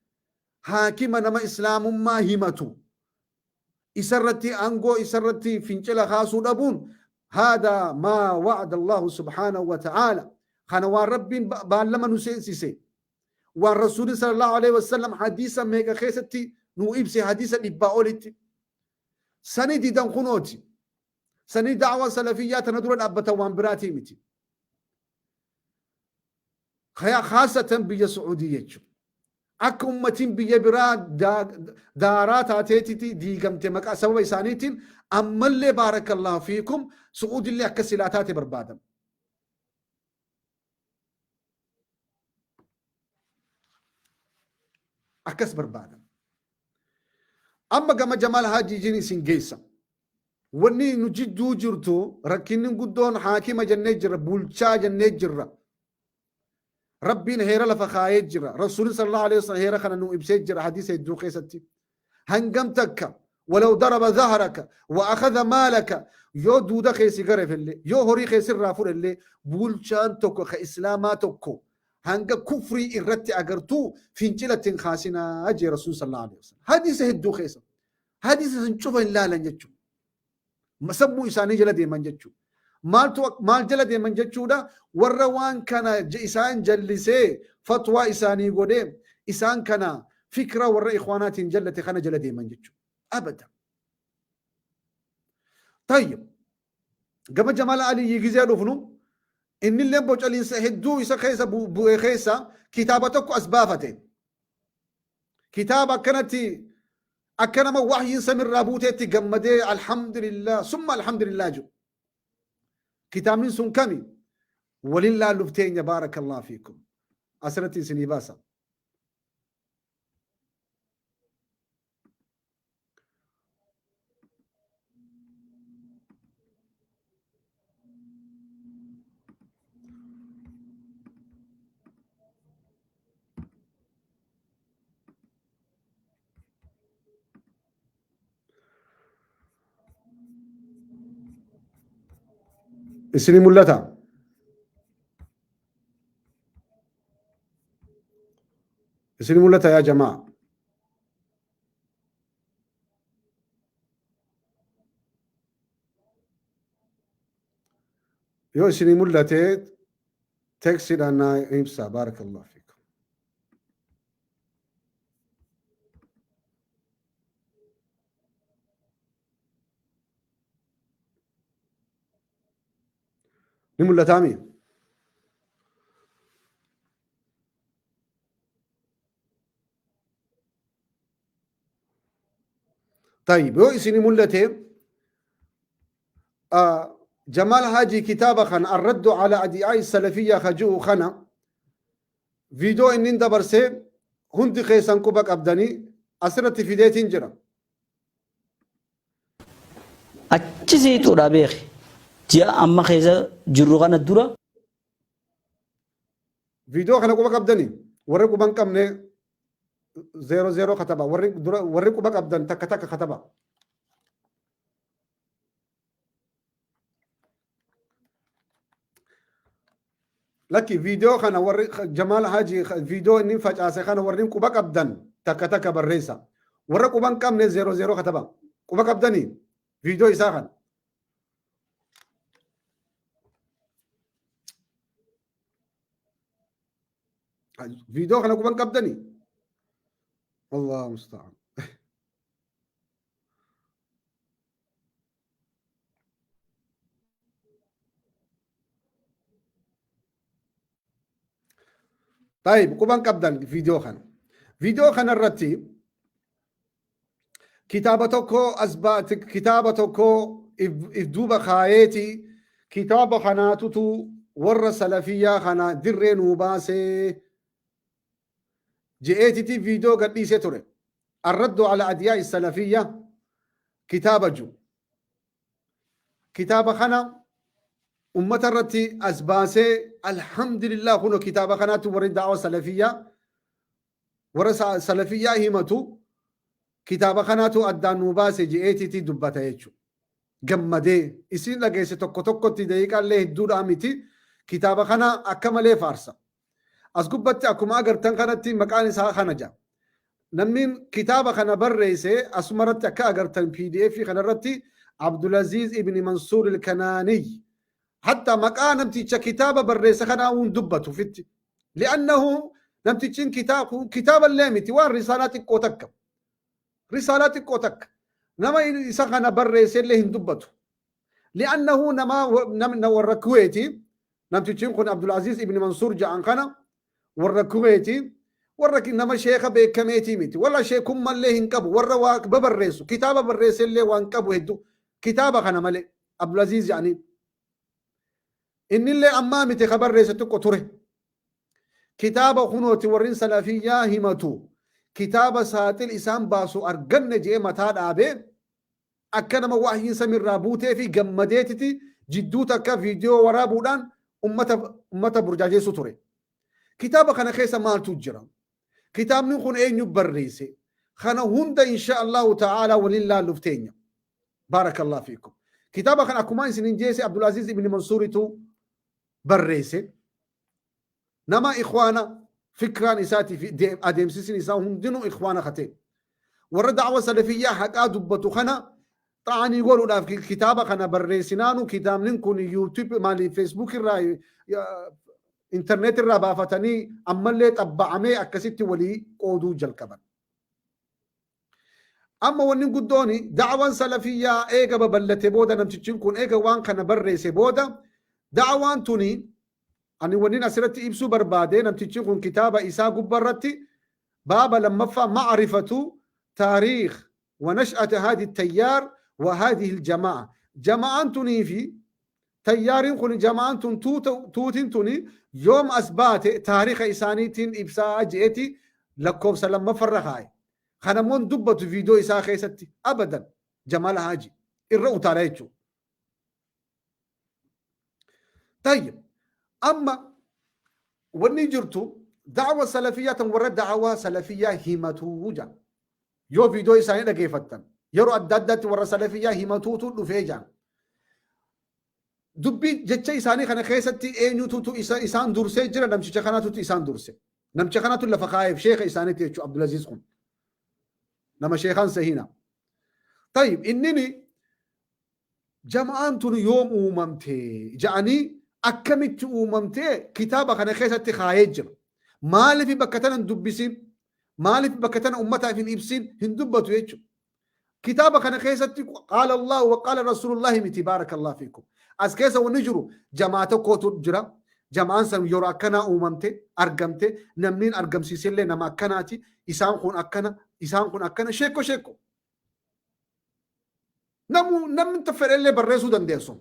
حاكم نما إسلام ما همتو إسرتي أنغو إسرتي فنشلا خاسو دبون هذا ما وعد الله سبحانه وتعالى خانوا رب بالما نسيسي والرسول صلى الله عليه وسلم حديثا ميغا خيستي نو إبسي حديثا إباولتي سني ديدان خنوتي سني دعوة سلفية تندور الأبتا وان براتي متي خاصة بيا سعودية akka ummatiin biyya biraa daaraa taateetiti diigamte maqaa sababa isaaniitiin ammallee baarakallahu fiikum su'uudillee akka silaa taate barbaadan. Akkas barbaadan. Amma gama Jamaal Haajiijiin isin geessa. Wanni nu jidduu jirtu rakkinni guddoon haakima jennee jirra bulchaa jennee jirra. Rabbiin heera lafa kaayee jira. Rasuulli sallallahu alaihi wasallam heera kana nu ibsee jira hadiisa hedduu keessatti. Hangam takka walaw daraba zahraka wa akhadha maalaka yoo duuda keessi garefillee yoo horii keessirraa fudhellee bulchaan tokko ka islaamaa tokko hanga kufrii irratti agartuu fincila ittiin kaasinaa jee Rasuulli sallallahu alaihi wasallam. Hadiisa hedduu keessa. Hadiisa san cufa hin laalan jechuudha. Sammuu isaanii jala deeman jechuudha. Maaltu maal jala deeman jechuudha warra waan kana isaan jallisee fatwaa isaanii godhee isaan kana fikra warra ikhwaanaatiin jallate kana jala deeman jechuudha. Abada. Tayyib. Gama Jamaal Aliyyii gizee dhufnu innillee bocaliinsa hedduu isa keessa bu'e keessa kitaaba tokko as baafate. Kitaaba akkanatti Akka nama wahyiin samirraa buuteetti gammadee alhamdulillah summa alhamdulillah jedhu. Kitaabni sun kami? Waliin laalluuf teenya, baarakallahu fiikum. Asirratti isinii baasa. Isinii mul'ata? Isinii mul'ata yaa jamaa? Yoo isinii mul'ate teksiidhaan naa ibsa, baarakallahu fiikum. Ni mul'ataami? طيب yoo isinii mul'ate, Jamaal Haji kitaaba kana الرد على أدعاء السلفية ka ji'u kana viidiyoo inni dabarse hundi keessan quba qabdanii asirratti fideetiin jira. Achi siixuudha beeki. Ji'a amma keessa jirru kana dura. Viidiyoo kana quba qabdanii? Warri quba hin qabne zero zero kataba, warri dura, warri quba qabdan takka takka kataba. Lakki, viidiyoo kana warri Jamaal Haji viidiyoo inni facaase kana warri quba qabdan takka takka barreessa. Warra quba hin qabne zero zero kataba. Quba qabdanii viidiyoo isaa kana? Viidiyoo kana quba hin qabdanii? Allah musta'an. طيب quban qabdan viidiyoo kana. Viidiyoo kana irratti kitaaba tokko as baate, kitaaba tokko if duuba kaayeeti, kitaaba kanaatutu warra salafiyyaa kana dirree nuu baasee je'eetiti viidiyoo gadhiisee ture. الرد على أدعياء السلفية kitaaba ju. Kitaaba kana ummata irratti as baasee, alhamdulillah, kuno kitaaba kanaatti warri da'awa salafiyyaa, warra salafiyyaa himatu, kitaaba kanaatu addaan nuu baase je'eetiti dubbata jechuudha. Gammadee isin dhageesse tokko tokkotti daqiiqaallee hedduudhaa miti, kitaaba kana akka malee faarsa. As gubbatti akkuma agartan kanatti maqaan isaa kana jedha. Namni kitaaba kana barreesse asumarratti akka agartan PDF kanarratti Abdulaziz ibn Mansuur al-Kanaaniy. Hatta maqaa namticha kitaaba barreesse kanaa hin dubbatu fitti. لأنه namtichin kitaaba illee miti, waan risaalaa xiqqoo takka. Risaalaa xiqqoo takka. Nama isa kana barreesse illee hin dubbatu. لأنه nama warra Kuweeti. Namtichin kun Abdulaziz ibn Mansuur ja'an kana warra Kuweeti. Warra nama sheeka beekameetii miti. Warra sheekummallee hin qabu. Warra waa babarreessu. Kitaaba barreesse illee waan qabu hedduu. Kitaaba kana malee Abdulaziz jedhanii. Innillee ammaa miti, ka barreesse xiqqo ture. Kitaaba kunooti warrin salafiyyaa himatu. Kitaaba saaxil isaan baasu arganne je'ee mataa dhaabee, akka nama wahyiin samirraa buutee fi gammadeetiti jidduu takka viidiyoo waraabuudhaan ummata burjaajeessu ture. Kitaaba kana keessa maaltu jira? Kitaabni kun eenyu barreesse? Kana hunda insha Allahu ta'ala waliin laalluuf teenya. Baarakallahu fiikum. Kitaaba kana akkuma isinin jeese Abdulaziz ibn Mansuuritu barreesse. Nama ikhwaana fikraan isaatii fi adeemsisni isaa hundinuu ikhwaana kate. Warra da'wa salafiyyaa haqaa dubbatu kana xaanii godhuudhaaf kitaaba kana barreessinaanu, kitaabni kun YouTube maali, Facebook irraa, internet irraa baafatanii ammallee xabba'amee akkasitti walii qooduu jalqaban. Amma wanni guddoon da'waan salafiyyaa eega babal'ate booda, namtichi kun eega waan kana barreesse booda, da'waan tuni, ani wannin asirratti ibsuu barbaade, namtichi kun kitaaba isaa gubbarratti baaba lammaffaa معرفة تاريخ Wa nash'ata haadhi tayyaar wa haadhihi aljamaa'a. Jama'aan tunii fi tayyaariin kun, jama'aan tun, tuutiin tuni yoom as baate taariika isaaniitiin ibsaa je'eeti lakkoofsa lammaffarra kaaye. Kana immoo hin dubbatu viidiyoo isaa keessatti abadan. Jamaal Haaji irra utaala jechuudha. Tayyib, amma wanni jirtu da'wa salafiyyaa tan warra da'awaa salafiyyaa himatuu jaa. Yoo viidiyoo isaanii dhageeffattan yeroo adda addaatti warra salafiyyaa himatuutu dhufee jaa. Dubbii jecha isaanii kana keessatti eenyututu isa isaan dursee jira? Namticha kanaatutu isaan durse. Namticha kanatu lafa kaa'eef, sheeka isaaniitti jechuudha. Abdulaziz kun nama sheekaan sahina. Tayyib, innini jama'aan tun yoom uumamte ja'anii, akkamitti uumamte kitaaba kana keessatti kaayee jira. Maaliif bakka tana hin dubbisin? Maaliif bakka tana ummataaf hin ibsin? Hin dubbatu jechuudha. Kitaaba kana keessatti qaala Allah wa qaala Rasuulullahi miti, baarakallahu fiikum. As keessa wanni jiru jamaa tokkotu jira. Jamaan san yeroo akkanaa uumamte, argamte, namni argamsiisellee nama akkanaati. Isaan kun akkana, isaan kun akkana, sheekko sheekko. Namu namni fedhellee barreessuu dandeessu.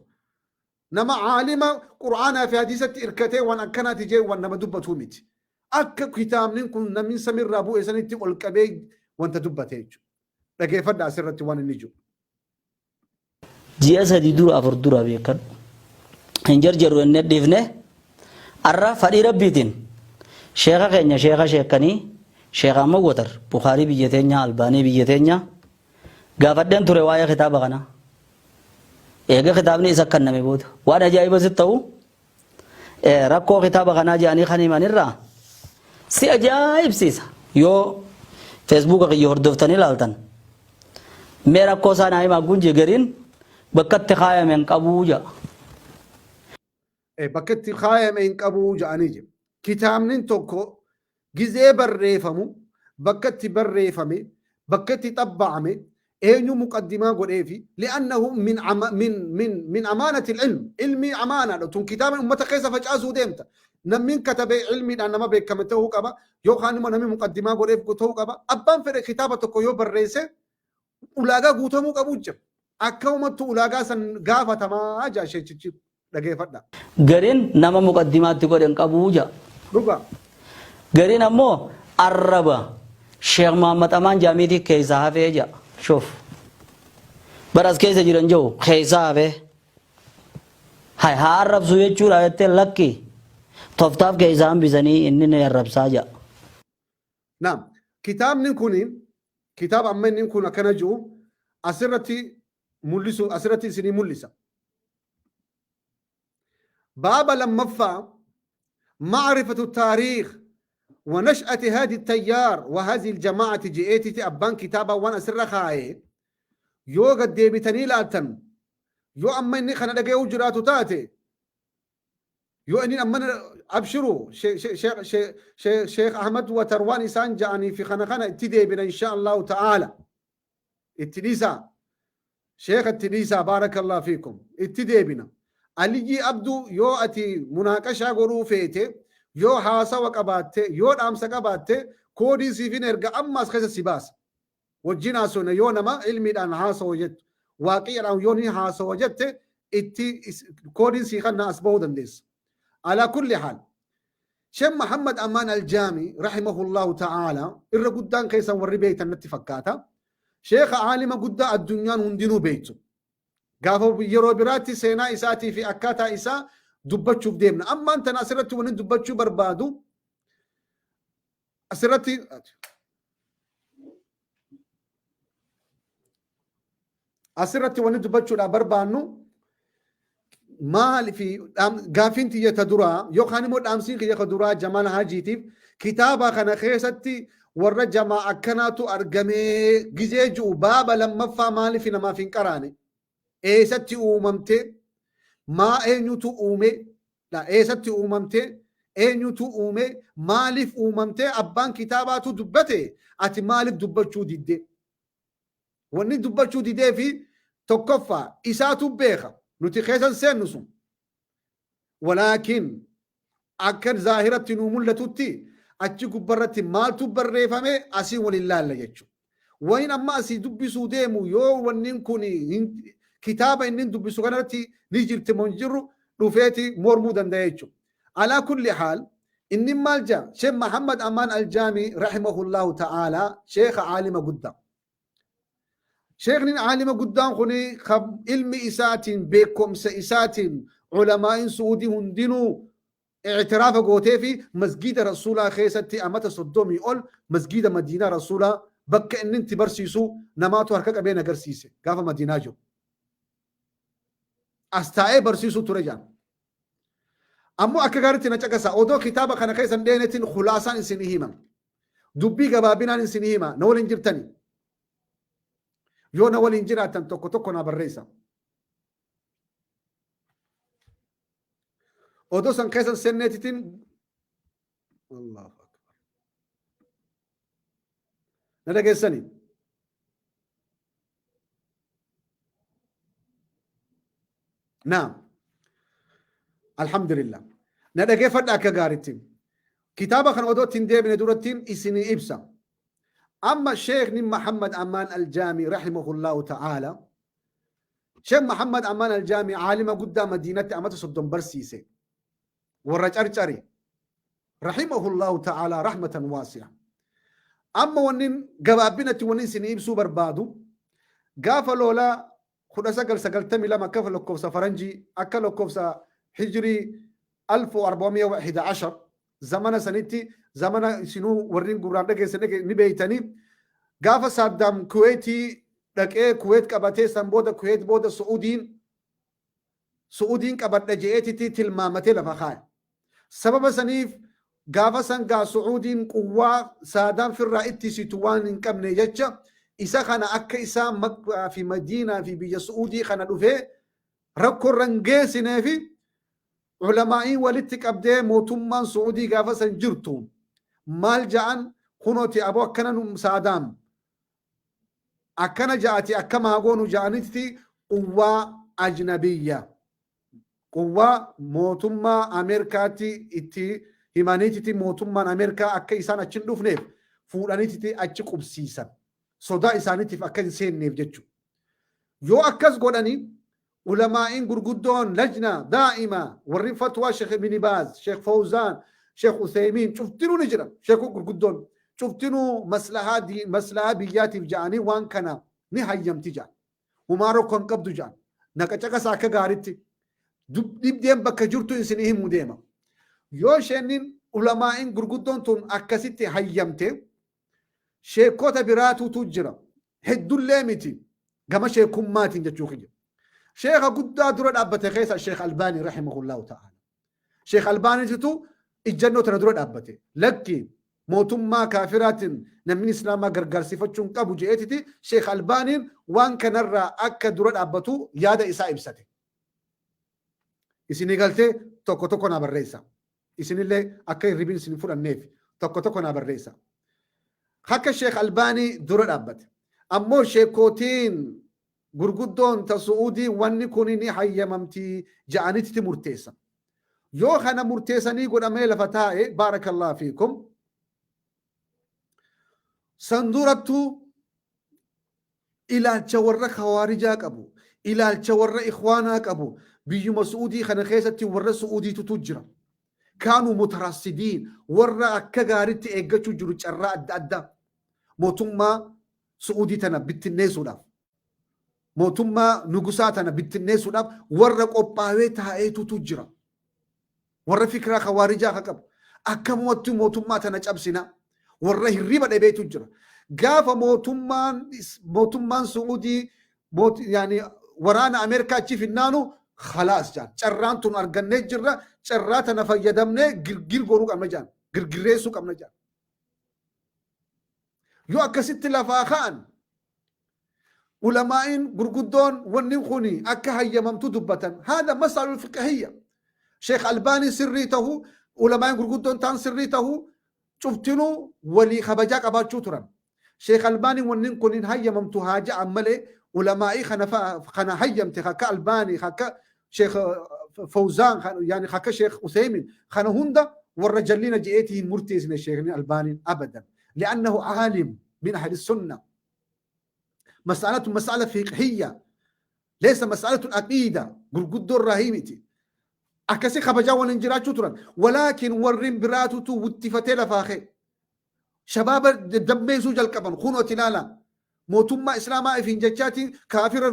Nama aalima Qur'aanaa fi hadiisatti hirkatee waan akkanaati jee waan nama dubbatuu miti. Akka kitaabni kun namni samirraa bu'e sanitti ol qabee wanta dubbate jechuudha. Dhageeffadha asirratti waan inni jiru. Ji'a 3 dura, 4 dura beekadhu. Hin jarjarru inni dhiifne arra fadhii Rabbiitiin sheeka keenya, sheeka sheekanii, sheeka amma watar Bukaarii biyya teenya, Albaanii biyya teenya gaafadheen ture waa'ee kitaaba kanaa. Eega kitaabni isa kenname booda waan ajaa'iba sitti ta'u, rakkoo kitaaba kanaa jedhanii kan himanirraa si ajaa'ibsiisa. Yoo Feesbuuka kiyya hordoftanii ilaaltan, mee rakkoo isaa naa himaa gunje, gariin bakka itti kaayame hin qabuu jedha. Bakka itti kaayame hin qabuu jedhanii jiru. Kitaabni tokko gizee barreefamu bakka itti barreefame, bakka itti xabba'ame, eenyu muqaddimaa godheefi, li'annahu min min min min amaanati ilm, ilmii amaanaadha tun. Kitaaba ummata keessa facaasuu deemta, namni katabee ilmiidhaan nama beekame ta'uu qaba, yookaan immoo namni muqaddimaa godheef ta'uu qaba. Abbaan fedhe kitaaba tokko yoo barreesse ulaagaa guutamuu qabu jira. Akka uummattu ulaagaa san gaafatamaa jaa sheechichi, dhageeffadha. Gariin nama muqaddimaatti godhe hin qabuu jedha. Dhugaa. Gariin ammoo arraba Sheekh Muhammad Amaan Jaamiitii keessaa hafee jedha. Shuf. Bara as keessa jiran jiru keessaa hafee. Hay haa arrabsu jechuudha jettee, lakki, toftaaf keessaa hambisanii inni ni arrabsaa jedha. Naam. Kitaabni kun, kitaaba amma inni kun akkana jiru asirratti mul'isu, asirratti isinii mul'isa. Baaba lammaffaa, ma'rifatu taariikh wa nash'ati haadi tayyaar wa haadhi aljamaa'ati je'eetiti abbaan kitaabaa waan asirra kaaye yoo gad deebitanii ilaaltan, yoo amma inni kana dhaga'uu jiraatu taate, yoo inni amma abshiru Sheekh Ahmad Watar waan isaan ja'anii fi kana itti deebina insha Allahu ta'ala. Itti dhiisaa. Sheekha itti dhiisaa, baarakallahu fiikum. Itti deebina. Aliyyii Abduu, yoo ati munaaqashaa godhuu feete, yoo haasawa qabaatte, yoo dhaamsa qabaatte, koodii siifin erga, amma as keessa si baasa. Wajjin haasofna. Yoo nama ilmiidhaan haasawa jettu, waaqiidhaan yoo ni haasawa jette, itti koodiin sii kanna, as bahuu dandeessa. Alaa kulli haal. Sheekh Muhammad Amaan Aljaami rahimahullahu ta'ala irra guddaan keessan warri beektan natti fakkaata. Sheekha aalima guddaa addunyaan hundinuu beektu. Gaafa yeroo biraatti seenaa isaatii fi akkaataa isaa dubbachuuf deemna. Ammaan tana asirratti wanni dubbachuu barbaadu, asirratti wanni dubbachuudhaaf barbaannu maal fi gaaffiin tiyya ta duraa yookaan immoo dhaamsiin kiyya ka duraa Jamaal Haajiitiif, kitaaba kana keessatti warra jamaa akkanaatu argamee gizee ji'u baaba lammaffaa maaliif namaaf hin qaraane? Eessatti uumamte? Maa eenyutu uume? Eessatti uumamte? Eenyutu uume? Maaliif uumamte? Abbaan kitaabaatu dubbate, ati maaliif dubbachuu didde? Wanni dubbachuu didee fi tokkoffaa isaatu beeka, nuti keessan seennu sun. Walaakin akka zaahiratti nuu mul'atutti achi gubbarratti maaltu barreeffame asii waliin laalla jechuudha. Wayin amma asii dubbisuu deemu yoo wannin kun kitaaba inni dubbisu kanarratti ni jirti moo hin jirru dhufeeti mormuu danda'a jechuudha. Alaa kulli haal inni maal jaa Sheekh Muhammad Amaan Aljaamii rahimahullahu ta'ala sheekha aalima guddaa. Sheekni aalima guddaan kun ilmi isaatiin beekumsa isaatiin ulamaa'in Su'uudii hundinuu i'tiraafa gootee fi masgiida Rasuulaa keessatti amata 30 ol masgiida Madiinaa Rasuulaa bakka inni itti barsiisu namaatu harka qabee na garsiise gaafa Madiinaa jiru. As taa'ee barsiisuu ture jaan. Ammoo akka gaariitti na caqasa odoo kitaaba kana keessa hin dheenetiin khulaasaan isinii hima. Dubbii gabaabinaan isinii hima na waliin jirtani. Yoo na waliin jiraattan tokko tokko naa barreessa. Odoo san keessa hin seenneetitiin Allahu Akbar. Na dhageessanii? Naam. Alhamdulillah. Na dhageeffadha akka gaaritti. Kitaaba kana odoo ittiin deebine durattiin isinii ibsa. Amma Sheekni Muhammad Amaan Aljaamii rahimahullahu ta'ala Sheekh Muhammad Amaan Aljaamii aalima guddaa Madiinatti amata 30 barsiise. Warra carcari. Rahimahullahu ta'ala rahmatan waasi'a. Amma wannin gabaabbinatti wanni isinii ibsuu barbaadu gaafa loolaa 1992 akka lakkoofsa faranjii akka lakkoofsa hijirii 1411 zamana sanitti zamana isinuu warreen gurraan dhageessan ni beeytanii gaafa Saaddaam Kuweetii dhaqee Kuweet qabatee san booda Kuweet booda Su'uudiin Su'uudiin qabadha je'eetitti tilmaamatee lafa kaaya. Sababa saniif gaafa san gaa Su'uudiin quwwaa Saadaam firraa ittisitu waan hin qabne jecha isa kana akka isaa Makkaa fi Madiinaa fi biyya Su'uudii kana dhufee rakkoo irra hin geessinee fi ulamaa'iin walitti qabdee mootummaan Su'uudii gaafa san jirtu maal ja'an kunooti aboo akkana nu Saadaam akkana ja'ati akkam haa goonu ja'anitti quwwaa ajnabiyya quwwaa mootummaa Ameerikaatti itti himaniititi mootummaan Ameerikaa akka isaan achi hin dhufneef fuudhaniititi achi qubsiisan sodaa isaaniitiif akka hin seenneef jechuudha. Yoo akkas godhani ulamaa'iin gurguddoon lajna daa'ima warri fatwaa Sheekh Ibn Baaz, Sheekh Fawzaan, Sheekh Useymiin cuftinuu ni jira. Sheekhu gurguddoon cuftinuu maslahaa maslahaa biyyaatiif ja'anii waan kana ni hayyamti ja'an. Humaa rakkoo hin qabdu ja'an. Naqa caqasa akka gaaritti. Dhibdeen bakka jirtu isinii himuu deema. Yoo isheenin ulamaa'iin gurguddoon tun akkasitti hayyamte sheekota biraatutu jira. Heddullee miti. Gama sheekummaatiin jechuu kiyya. Sheeka guddaa dura dhaabbate keessa Sheek Albaanii rahimahullahu ta'ala. Sheek Albaaniititu ijjannoo tana dura dhaabbate. Lakki mootummaa kaafiraatiin namni islaamaa gargaarsifachuu hin qabu je'eetiti Sheek Albaaniin waan kanarraa akka dura dhaabbatu yaada isaa ibsate. Isinii galtee tokko tokko naa barreessa. Isinillee akka hirribin isin fudhanneef tokko tokko naa barreessa. Akka Sheek Albaanii dura dhaabbate. Ammoo sheekootiin gurguddoon ta Su'uudii wanni kun ni hayyamamti ja'anitti murteessan. Yoo kana murteessanii godhamee lafa taa'e baarakallahu fiikum. San durattuu ilaalcha warra khawaarijaa qabu, ilaalcha warra ikhwaanaa qabu, biyyuma Su'uudii kana keessatti warra Su'uudiitutu jira. Kaanuu mutarassidiin warra akka gaariitti eeggachuu jiru carraa adda addaa mootummaa Su'uudii tana bittinneessuudhaaf mootummaa nugusaa tana bittinneessuudhaaf warra qophaawee taa'eetutu jira. Warra fikiraa khawaarijaa ka qabu. Akkamumatti mootummaa tana cabsina. Warra hirriba dhabeetu jira. Gaafa mootummaan mootummaan Su'uudii yaani waraana Ameerikaa achi finnaanu khalaas jaan. Carraan tun argannee jirra. Carraa tana fayyadamnee girgir godhuu qabna jaan. Girgirreessuu qabna jaan. Yoo akkasitti lafaa ka'an ulamaa'iin gurguddoon wanni kun akka hayyamamtu dubbatan. Haadha mas'alul fiqhiyya. Sheekh Albaanii sirrii tahu, ulamaa'iin gurguddoon taan sirrii tahu, cuftinuu walii kabajaa qabaachuu turan. Sheekh Albaanii wanni kun hin hayyamamtu haa ja'an malee ulamaa'ii kana kana hayyamte akka Albaanii akka Sheekh Fawzaan yaani akka Sheekh Useymin kana hunda warra jallina je'eetii hin murteessine Sheekhni Albaaniin abadan. Li'annahu aalim min ahli sunna. Mas'alatu mas'ala fiqhiyya. Leessa mas'alatu aqiida gurguddoo irraa himiti. Akkasi kabajaa waliin jiraachuu turan. Walaakin warreen biraatutu wuttifatee lafaa ka'e. Shabaaba dammeessuu jalqaban. Kunooti ilaala. Mootummaa Islaamaa ifiin jechaati kaafira,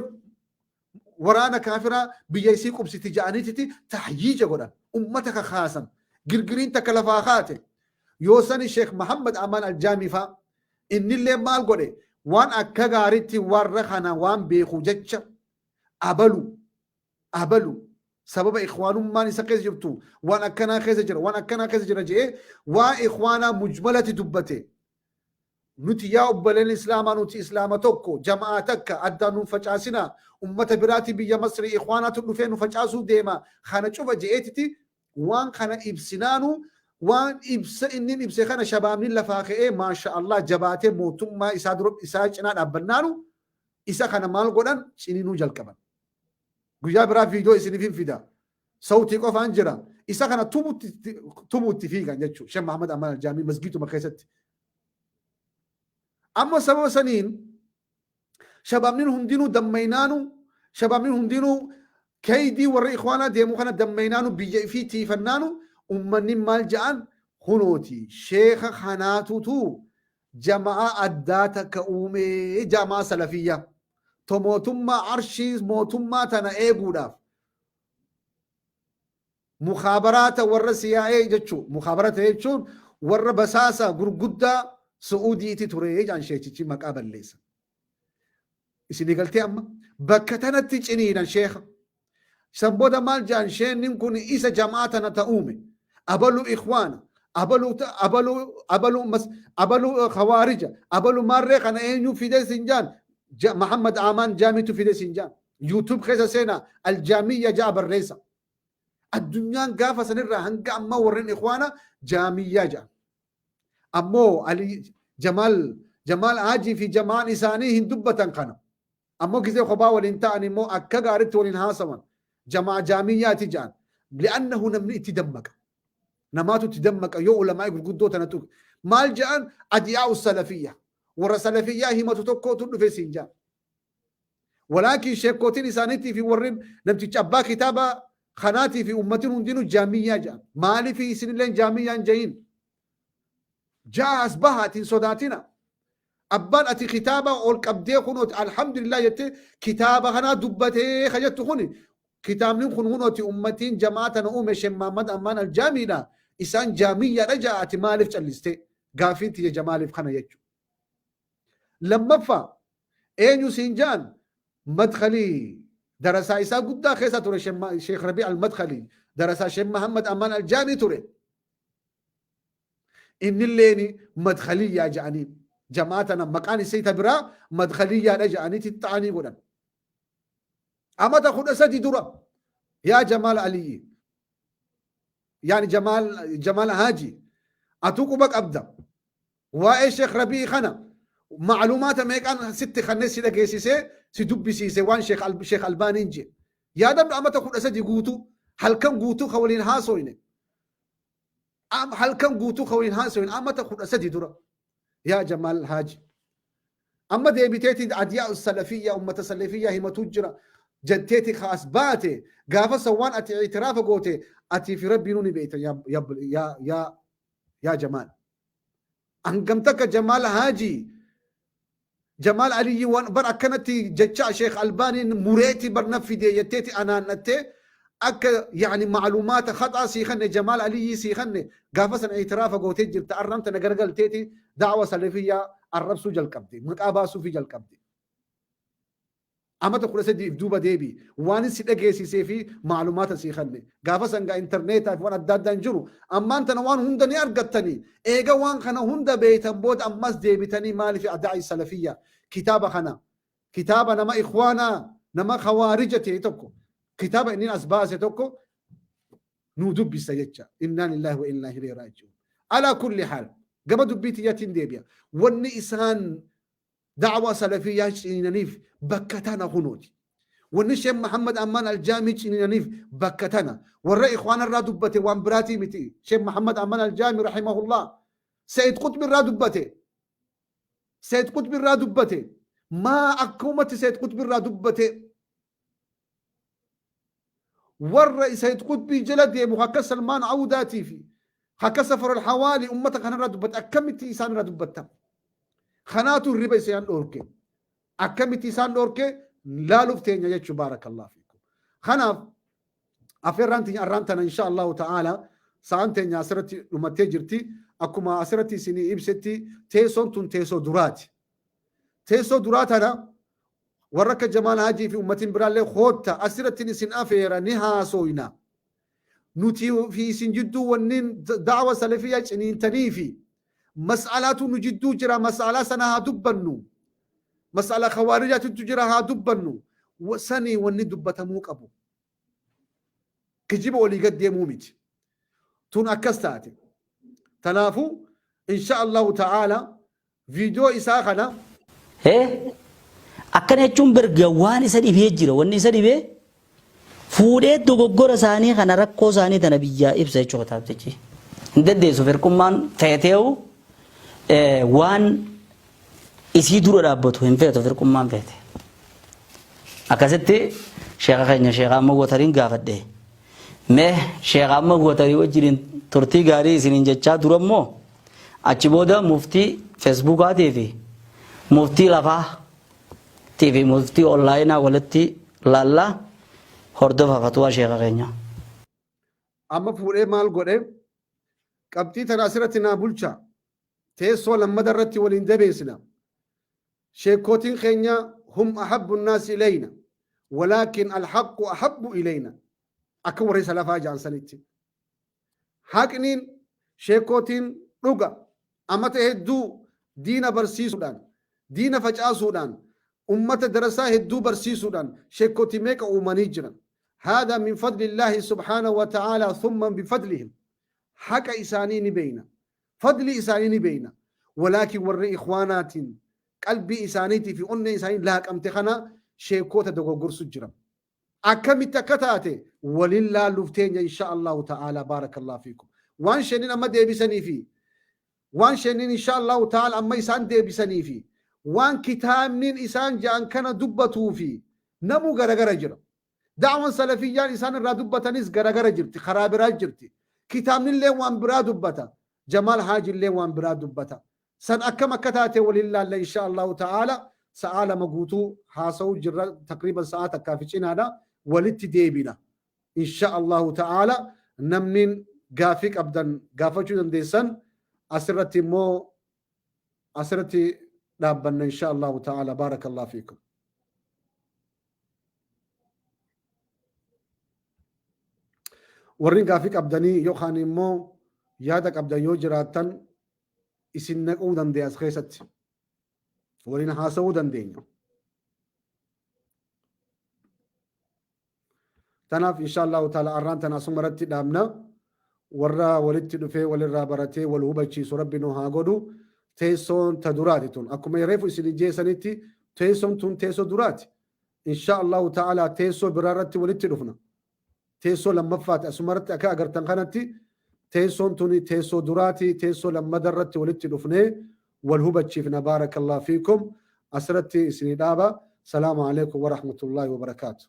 waraana kaafiraa biyya isii qubsiti ja'aniititi tahyiija godhan. Ummata kakaasan. Girgiriin takka lafaa kaate. Yoo sani Sheekh Muhammad Amaan Aljaamii faa innillee maal godhe? Waan akka gaaritti warra kana waan beeku jecha, abalu abalu sababa ikhwaanummaan isa keessa jirtu, waan akkanaa keessa jira, waan akkanaa keessa jira jedhee waa ikhwaanaa mujmalati dubbate. Nuti yaa obboleen Islaamaa, nuti Islaama tokko, jama'aa takka, addaan nun facaasinaa, ummata biraati biyya Masrii ikhwaanaatu dhufee nu facaasuu deema kana cufa je'eetiti waan kana ibsinaanu, waan ibsa inni ibse kana shabaabni lafaa ka'ee, maasha Allah, jabaatee mootummaa isaa dura isaa cinaa dhaabbannaanu isa kana maal godhan? Ciniinuu jalqaban. Guyyaa biraa viidiyoo isiniif hin fida. Sawtii qofaan jira. Isa kana tumuutti fiigan jechuudha. Sheekh Muhammad Amaan Aljaamii masgiiduma keessatti. Amma sababa saniin shabaabni hundinuu dammaynaanu, shabaabni hundinuu kaydii warra ikhwaanaa deemu kana dammaynaanu, biyya ifii tiifannaanu, ummanni maal ja'an? Kunooti sheeka kanaatutu jama'aa addaa takka uumee, jama'aa salafiyyaa to mootummaa arshii mootummaa tana eeguudhaaf mukhaabaraata warra CIA jechuu, mukhaabaraata jechuun warra basaasa gurguddaa Su'uudiiti ture jedhan sheechichi maqaa balleessa. Isinii galtee? Amma bakka tanatti ciniinan sheeka. San booda maal jedhan? Sheennin kun isa jamaa tana ta'uume. Abalu ikhwaana, abalu abalu abalu mas abalu khawaarija, abalu maarree kana eenyu fide sin jaan? Muhammad Amaan Jaamitu fide sin jaan. YouTube keessa seenaa, aljaamiyya ja'a barreessa. Addunyaan gaafa sanirraa hanga ammaa warreen ikhwaana jaamiyyaa jedhan. Ammoo Ali Jamaal Haajii fi jamaan isaanii hin dubbatan kana. Ammoo gisee kophaa waliin ta'an immoo akka gaaritti waliin haasawan. Jamaa jaamiyyaati jedhan. Li'annahu namni itti dammaqa. Namaatu itti dammaqa yoo ulamaa'ii gurguddoo tana tuqe. Maal jedhan? Adiyaa'u salafiyya. Warra salafiyyaa himatu tokkotu dhufe siin jedhan. Walaakin sheekkootiin isaaniitii fi warri namticha abbaa kitaaba kanaatii fi ummatiin hundinuu jaamiyyaa jedhan. Maaliif isinilleen jaamiyyaan jahin? Ja'a as bahaatiin sodaatina. Abbaan ati kitaaba ol qabdee kunooti alhamdulillah jettee kitaaba kanaa dubbatee ka jettu kuni, kitaabni kun kunooti ummatiin jamaa tana uume Sheekh Muhammad Ammaan Aljaamiidha. Isaan jaamiyyaadha ja'a, ati maaliif callistee? Gaaffiin tiyya jamaaliif kana jechuudha. Lammaffaa eenyu siin ja'an? Madkhalii darasaa isaa guddaa keessa ture, Sheekh Rabii Al-Madkhalii darasaa Sheekh Muhammad Amaan Aljaamii ture. Innilleeni madkhaliyyaa ja'aniin. Jamaa tana maqaan isii ta biraa madkhaliyyaadha ja'anii xixxa'anii godhan. Amata 13 dura yaa Jamaal Aliyyi, yaani Jamaal Haaji, atuu quba qabda. Waa'ee Sheekh Rabii kana macluumaata meeqaan sitti kanneen si dhageessisee si dubbisiise, waan Sheekh Albaaniin jee. Yaadadhu, amata 13 guutuu halkan guutuu ka waliin haasoyne. Halkan guutuu ka waliin haasoyne amata 13 dura. Yaa Jamaal Haaji. Amma deebiteeti adiyaa salafiyyaa ummata salafiyyaa himatuu jira jetteeti kaas baate, gaafa san waan ati itiraafa goote atii fi Rabbiinuu ni beektan yaa yaa yaa yaa Jamaal. Hangam takka Jamaal Haajii, Jamaal Aliyyi, waan bar akkanatti jecha Sheekh Albaaniin mureeti bar na fide jetteeti anaannattee akka yaani macluumaata khaxaa sii kanne, Jamaal Aliyyii sii kanne, gaafa sana itiraafa gootee jirta. Arran tana garagalteeti da'wa salafiyyaa arrabsuu jalqabde, maqaa baasuufii jalqabde. Amata 13f duuba deebi, waan si dhageessisee fi macluumaata sii kanne. Gaafa sangaa intarneetaa fi waan adda addaan jiru, ammaan tana waan hunda ni argattanii. Eega waan kana hunda beeytan booda ammas deebitanii maaliif adaa'i salafiyyaa kitaaba kana, kitaaba nama ikhwaanaa, nama khawaarija ta'e tokko, kitaaba inni as baase tokko nuu dubbisa jecha? Innaa lillaahi wa innaa ilayhi raaji'uun. Alaa kulli haal, gama dubbii tiyyaatiin deebi'a. Wanni isaan da'waa salafiyyaa ciniinaniif bakka tana kunooti. Wanni Sheekh Muhammad Ammaan Aljaamii ciniinaniif bakka tana. Warra ikhwaana irraa dubbate, waan biraatii miti. Sheekh Muhammad Ammaan Aljaamii rahimahullah Sayyid Qutbi irraa dubbate. Sayyid Qutbi irraa dubbate. Maa akkumatti Sayyid Qutbi irraa dubbate warra Sayyid Qutbii jala deemu akka Salmaan Awdaatii fi akka Safar al-Hawaali ummata kanarraa dubbate akkamitti isaan irraa dubbatta? Kanaatu hirriba isaan dhoorke. Akkamitti isaan dhoorke laaluuf teenya jechuu, baarakallahu fiikum. Kanaaf afeerraan teenya arraan tana, insha Allahu ta'ala, sa'aan teenya asirratti dhumattee jirti. Akkuma asirratti isinii ibsetti, teessoon tun teessoo duraati. Teessoo duraa tana warra akka Jamaal Haajii fi ummatiin biraallee kootta, asirratti isin afeera, ni haasooyna. Nuti fi isin jidduu wanniin da'awa salafiyyaa ciniintanii fi mas'alaatu nu jidduu jira, mas'alaa sana haa dubbannu. Mas'ala kawaarijaatitu jira, haa dubbannu. Sanii wanni dubbatamuu qabu. Kijiba olii gad deemuu miti. Tun akkas taate. Tanaafuu, insha Allahu ta'ala, viidiyoo isaa kana Hee akkana jechuun berga waan isa dhibee jira. Wanni isa dhibee fuudhee dogoggora isaanii kana, rakkoo isaanii tana biyyaa ibsa jechuudha kitaabtichi. Hin dandeessu firqummaan feeteewu waan isii dura dhaabbatu hin feetu firqummaan feete. Akkasitti sheekha keenya sheekha amma watariin gaafadhe. Mee sheekha amma watarii wajjiniin turtii gaarii isiniin jechaa dura immoo achi booda muftii feesbuukaatii fi muftii lafaa fi muftii onlaayinaa walitti laallaa, hordofa fatuwaa sheekha keenyaa. Amma fuudhee maal godhe? Qabxii tana asirratti naa bulcha. Teessoo lammada irratti waliin jabeessina. Sheekootiin keenya hum ahabbu nnaasi ilayna, walaakin alhaqqu ahabbu ilayna, akka warri salafaa ja'an sanitti. Haqniin sheekootiin dhuga amata hedduu diina barsiisuudhaan, diina facaasuudhaan, ummata darasaa hedduu barsiisuudhaan sheekootii meeqa uumanii jiran. هذا من فضل الله سبحانه وتعالى ثم بفضلهم. Haqa isaanii ni beeyna, fadli isaanii ni beeyna, walaakin warri ikhwaanaatiin qalbii isaaniitii fi onnee isaanii laaqamte kana sheekoota dogoggorsu jira. Akkamitti akka taate waliin laalluuf teenya, insha Allahu ta'ala. Baarakallahu fiikum. Waan sheeniin amma deebisanii fi waan sheeniin, insha Allahu ta'ala, amma isaan deebisanii fi waan kitaabniin isaan ja'an kana dubbatuu fi namuu garagara jira. Da'wan salafiyyaan isaan irraa dubbatanis garagara jirti, karaa biraa jirti. Kitaabnillee waan biraa dubbata, Jamaal Haajillee waan biraa dubbata. San akkam akka taate waliin laalla, insha Allahu ta'ala. Sa'aa 2 guutuu haasa'uu jirra, taqriiban sa'aa takkaa fi cinaadha. Walitti deebina, insha Allahu ta'ala. Namni gaafii qabdan gaafachuu dandeessan. Asirratti immoo asirratti dhaabbanna, insha Allahu ta'ala. Baarakallahu fiikum. Warri gaafii qabdanii yookaan immoo yaada qabdan yoo jiraattan, isin naquu dandeenya, as keessatti waliin haasa'uu dandeenya. Tanaaf, insha Allahu ta'ala, arraan tana asuma irratti dhaabna. Warra walitti dhufee walirraa baratee wal hubachiisu Rabbi nu haa godhu. Teessoon ta duraati tun. Akkuma reefu isin jeessanitti, teessoon tun teessoo duraati. Insha Allahu ta'ala, teessoo biraa irratti walitti dhufna. Teessoo lammaffaati asuma irratti akka agartan kanatti teessoon tuni teessoo duraati. Teessoo lammada irratti walitti dhufnee wal hubachiifna. Baarakallahu fiikum. Asirratti isinii dhaaba. Salaamu alaikum warahmatullahi wabarakaatu.